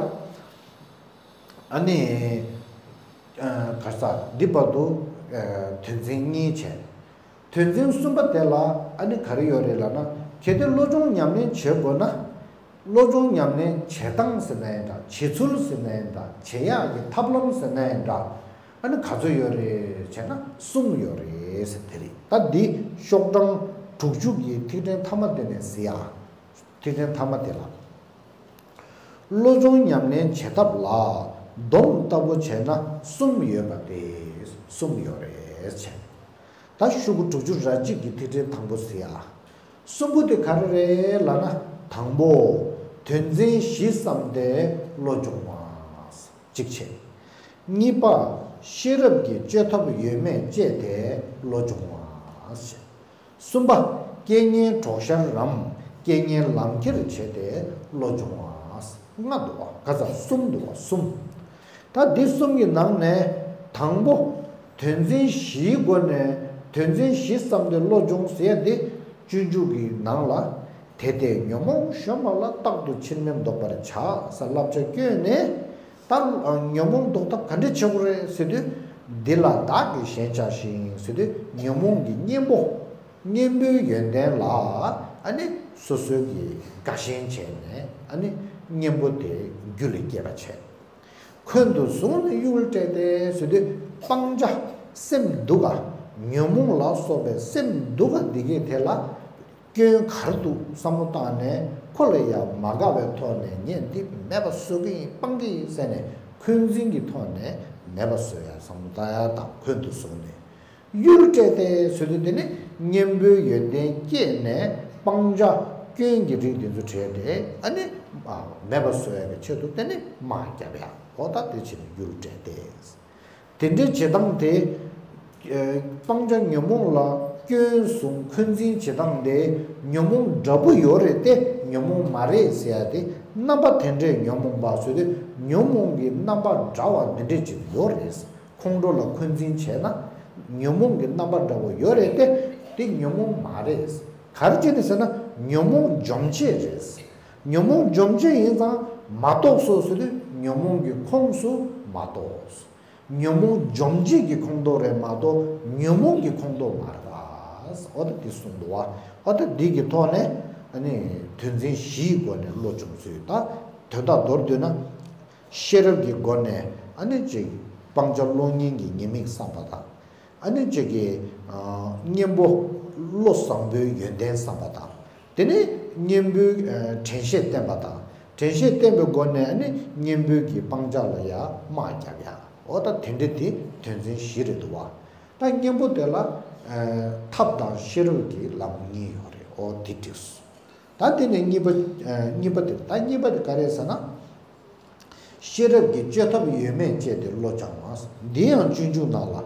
ཨ་ནི། ཨ། ག་ས་འདི་བར་དུ། ཨ། དོན་ཚན་གཉིས་བྱས། དོན་ཚན་གསུམ་པ་དེ་ལ་ཨ་ནི་ག་རེ་ཡོད་རེད་ལབ་ན། གལ་ཏེ་བློ་སྦྱོང་ཉམས་ལེན་བྱེད་དགོས་ན། བློ་སྦྱོང་ཉམས་ལེན་བྱེད་སྟངས་ཟེར་ན་ཡང་འདྲ། བྱེད་ཚུལ་ཟེར་ན་ཡང་འདྲ། བྱེད་ཡག་གི་ཐབས་ལམ་ཟེར་ན་ཡང་འདྲ། ཨ་ནི་ག་ཚོད་ཡོད་རེད་བྱས་ན་གསུམ་ཡོད་རེད་ཟེར་དེ་རེད། ད་འདི་ཤོག་གྲངས་དྲུག་ཅུ་གི་ཐིག་ཕྲེང་མཐའ་མ་དེ་ནས་གཟིགས་ཨ། ཐིག་ཕྲེང་མཐའ་མ་དེ་ལ། བློ་སྦྱོང་ཉམས་ལེན་བྱེད་ཐབས་ལ་སྡོམ་ལྟ་བུ་བྱས་ན་གསུམ་ཡོད་པ་སྟེ། གསུམ་ཡོད་རེད་བྱས། ད་ཤོག་གུ་དྲུག་ཅུ་རེ་གཅིག་གི་ཐིག་ཕྲེང་དང་པོ་གཟིགས་ཨ། གསུམ་པོ་དེ་ག་རེ་རེད་ལབ་ན། དང་པོ། དོན་ཚན་བཞི་བསམ་སྟེ་བློ་སྦྱོང་བ། གཅིག་བྱས། གཉིས་པ། ཤེས་རབ་ཀྱི་བཅོས་ཐབས་ཡོད་མེད་དཔྱད་དེ་བློ་སྦྱོང་བ། གསུམ་པ། རྐྱེན་ངན་གྲོགས་ཤར་རམ། རྐྱེན་ངན་ལམ་ཁྱེར་བྱས་ཏེ་བློ་སྦྱོང་བ། ལྔ་འདུག་བ། ག་ཚ་གསུམ་འདུག་བ། གསུམ། ད་འདི་གསུམ་གྱི་ནང་ནས་དང་པོ། དོན་ཚན་བཞིའི་སྒོ་ནས་དོན་ཚན་བཞི་བསམ་སྟེ་བློ་སྦྱོང་ཟེར་ཡ་དེ། སྤྱོད་འཇུག་གི་ནང་ལ། དེ་ལྟའི་ཉོན་མོངས་གཞོམ་པ་ལ། རྟག་ཏུ་ཕྱིར་མི་ལྡོག་པར་བྱ། ཟེར་བསླབ་བྱ་བསྐྱོན་ནས། ད་ཉོན་མོངས་ཟློག་ཐབས་ག་འདྲ་བྱེད་དགོས་རེད་ཟེར་དུས། འདི་ལ་བདག་གིས་ཞེན་བྱ་ཞིང་ཟེར་དུས། ཉོན་མོངས་ཀྱི་གཉེན་པོ། གཉེན་པོའི་ཡོན་ཏན་ལ་ཨ་ནི་སོ་སོའི་གི་དགའ་ཞེན་བྱས་ནས་ཨ་ནི་གཉེན་པོ་དེ་རྒྱུད་ལ་སྐྱེས་པ་བྱས། འཁོན་དུ་བཟུང་ནས་གཡུལ་སྤྲད་དེ་ཟེར་དུས། སྤང་བྱ་སེམས་སྡུག་ག་ཉོན་མོངས་ལ་སོགས་པའི་སེམས་སྡུག་ག་འདི་གས་དེ་ལ་སྐྱོན་གར་འདུག་བསམ་བློ་བཏང་ནས། ཁོ་ལ་ཡང་མ་དགའ་བའི་ཐོག་ནས་ངས་འདི་མེད་པ་བཟོ་གི་ཡིན། སྤང་གི་ཡིན་ཟེར་ནས་འཁོན་འཛིན་གྱི་ཐོག་ནས་མེད་པ་བཟོ་ཡ་བསམ་བློ་བཏང་ཡ་དང་། འཁོན་དུ་བཟུང་ནས། གཡུལ་སྤྲད་དེ་ཟེར་དུས། དེ་ནི་གཉེན་པོའི་ཡོན་ཏན་བསྐྱེད་ནས་སྤང་བྱ་སྐྱོན་གྱི་རིགས་འདི་ཚོ་བྲལ་ཏེ་ཨ་ནི་མེད་པ་བཟོ་ཡ་གི་ཆེད་དུ་དེ་ནི་དམག་རྒྱབ་ཡ། འོ་ད་དེ་བྱས་ནས་གཡུལ་སྤྲད་དེ། དེ་འདྲའི་བྱེད་སྟངས་དེ། སྤང་བྱ་ཉོན་མོངས་ལ་སྐྱོན་བཟུང་འཁོན་འཛིན་བྱེད་སྟངས་དེ། ཉོན་མོངས་འདྲ་པོ་ཡོད་རེད་དེ། ཉོན་མོངས་མ་རེད་ཟེར་ཡ་དེ། རྣམ་པ་དེ་འདྲས་ཉོན་མོངས་པ་བཟོས་ཏེ། ཉོན་མོངས་ཀྱི་རྣམ་པ་འདྲ་བ་འདི་འདྲས་ཅིག་ཡོད་རེད། ཁོང་ཁྲོ་ལ་འཁོན་འཛིན་བྱས་ན། ཉོན་མོངས་ཀྱི་རྣམ་པ་འདྲ་བོ་ཡོད་རེད་དེ། དེ་ཉོན་མོངས་མ་རེད། ག་རེ་བྱས་ནས་ཟེར་ན། ཉོན་མོངས་འཇོམས་བྱེད་རེད། ཉོན་མོངས་འཇོམས་བྱེད་ཡིན་ཙང་མ་གཏོགས་སོ་ཟེར་དུས། ཉོན་མོངས་ཀྱི་ཁོངས་སུ་མ་གཏོགས། ཉོན་མོངས་འཇོམས་བྱེད་ཀྱི་ཁོངས་གཏོགས་རེད་མ་གཏོགས་ཉོན་མོངས་ཀྱི་ཁོངས་གཏོགས་མ་རེད་ད། འོ་ད་འདི་གསུངས་འདུག་བ། འོ་ད་འདི་གི་ཐོག་ནས་ཨ་ནི་དོན་ཚན་བཞིའི་སྒོ་ནས་བློ་སྦྱོང་ཚུལ་ད། དོན་དག་མདོར་བསྡུས་ན། ཤེས་རབ་ཀྱི་སྒོ་ནས་ཨ་ནི་ཅིག་སྤང་བྱ་གློག་བརྙན་གྱི་ཉེས་དམིགས་བསམ་པ་དང་། ཨ་ནི་ཅིག་གི་ཨ་གཉེན་པོ་བློ་བཟང་པོའི་ཡོན་ཏན་བསམ་པ་དང་། དེ་ནས་གཉེན་པོའི་ཨ་དྲན་ཤེས་བསྟེན་པ་དང་། དྲན་ཤེས་བསྟེན་པའི་སྒོ་ནས་ཨ་ནི་གཉེན་པོའི་གི་སྤང་བྱ་ལ་ཡ་དམག་རྒྱབ་ཡ། འོ་ད་དེ་འདྲ་དེ་དོན་ཚན་བཞི་རེད་འདུག་བ། ད་གཉེན་པོ་དེ་ལ་ཨ་ཐབས་དང་ཤེས་རབ་ཀྱི་ལམ་གཉིས་ཡོད་རེད། འོ་དེ་འགྲིགས་སོང་། ད་དེ་ནས་གཉིས་པ། ཨ་གཉིས་པ་དེ། ད་གཉིས་པ་དེ་ག་རེ་ཟེར་ན། ཤེས་རབ་ཀྱི་བཅོས་ཐབས་ཡོད་མེད་དཔྱད་དེ་བློ་སྦྱང་བ། འདི་ཡང་སྤྱོད་འཇུག་ནང་ལ།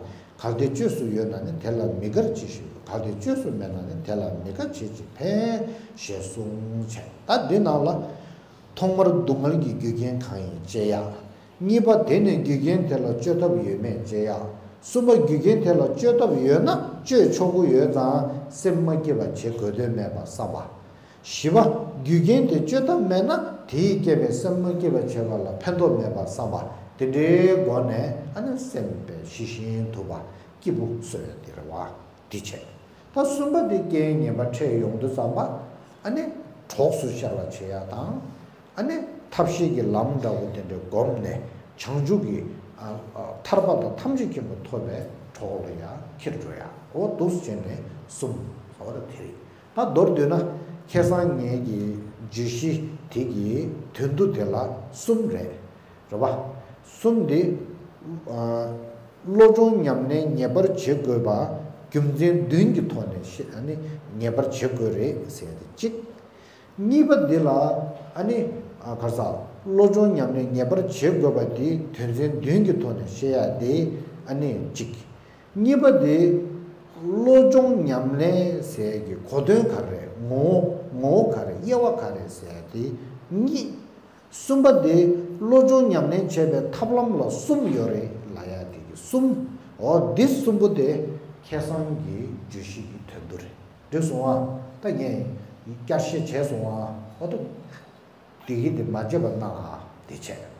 གལ་ཏེ་བཅོས་སུ་ཡོད་ན་ནི་དེ་ལ་མི་དགར་བྱེད་ཅིང་། གལ་ཏེ་བཅོས་སུ་མེད་ན་ནི་དེ་ལ་མི་དགའ་བྱེད་ཅིང་ཕན། ཞེས་གསུངས་བྱས། ད་འདི་ནང་ལ། ཐོག་མར་སྡུག་བསྔལ་གྱི་རྒྱུ་རྐྱེན་གང་ཡིན་དཔྱད་ཡ། གཉིས་པ། དེ་ནས་རྒྱུ་རྐྱེན་དེ་ལ་བཅོས་ཐབས་ཡོད་མེད་དཔྱད་ཡ། གསུམ་པ། རྒྱུ་རྐྱེན་དེ་ལ་བཅོས་ཐབས་ཡོད་ན་བཅོས་ཆོག་གི་ཡོད་ཙང་སེམས་མ་སྐྱིད་པ་བྱེད་དགོས་དོན་མེད་པ་བསམ་པ། བཞི་པ། རྒྱུ་རྐྱེན་དེ་བཅོས་ཐབས་མེད་ན་དེས་བསྐྱེད་པའི་སེམས་མ་སྐྱིད་པ་བྱེད་པ་ལ་ཕན་ཐོགས་མེད་པ་བསམ་པ། དེ་འདྲའི་སྒོ་ནས་ཨ་ནི་སེམས་པའི་ཞི་ཞིང་དུལ་བ་སྐྱིད་པོ་བཟོ་ཡ་དེ་རེད་བ། འདི་བྱས། ད་གསུམ་པ་དེ་རྐྱེན་ངན་པ་འཕྲད་ཡོང་དུས་ཙམ་པ། ཨ་ནི་གྲོགས་སུ་ཤར་བ་བྱེད་ཡ་དང་། ཨ་ནི་ཐབས་ཤེས་ཀྱི་ལམ་འདྲ་བོ་དེ་འདྲ་བསྒོམས་ནས་བྱང་ཆུབ་ཀྱི་ཨ་ཨ་ཐར་པ་དང་ཐམས་ཅད་མཁྱེན་པ་ཐོབ་པའི་གྲོགས་ལ་ཡང་འཁྱེར་འགྲོ་ཡ། འོ་འདུག་སེ་བྱས་ནས་གསུམ་ཟེར་བ་དེ་རེད། ད་མདོར་བསྡུས་ན་ཁ་སང་ངེད་ཀྱི་བརྗོད་གཞི་དེ་གི་དོན་དུ་དེ་ལ་གསུམ་རེད། རེད་པ། གསུམ་དེ། ཨ་བློ་སྦྱོང་ཉམས་ལེན་ངེས་པར་བྱེད་དགོས་པ། རྒྱུ་མཚན་བདུན་གྱི་ཐོག་ནས་ཤེས། ཨ་ནི་ངེས་པར་བྱེད་དགོས་རེད་ཟེར་ཡ་དེ་གཅིག་གཉིས་པ་འདི་ལ་ཨ་ནི་ཨ་ག་རེ་ཟ། བློ་སྦྱོང་ཉམས་ལེན་ངེས་པར་བྱེད་དགོས་པ་དེ་དོན་ཚན་བདུན་གྱི་ཐོག་ནས་ཤེས་ཡ་དེ་ཨ་ནི་གཅིག་གཉིས་པ་དེ། བློ་སྦྱོང་ཉམས་ལེན་ཟེར་གྱི་གོ་དོན་ག་རེ་རེད། ངོ་བོ་ངོ་བོ་ག་རེ། དབྱེ་བ་ག་རེ་ཟེར་ཡ་དེ་གཉིས། གསུམ་པ་དེ་བློ་སྦྱོང་ཉམས་ལེན་བྱེད་པའི་ཐབས་ལམ་ལ་གསུམ་ཡོད་རེད་ལབ་ཡ་དེ་གི་གསུམ། འོ་འདི་གསུམ་པོ་དེ་ཁེ་བཟང་གི་བརྗོད་གཞི་གི་དོན་དུ་རེད། འགྲིག་སོང་ཨ། ད་ངས་བསྐྱར་བཤད་བྱས་སོང་ཨ། འོ་ད་དེ་གི་དེ་མ་བརྗེད་པ་གནང་ཨ། དེ་བྱས།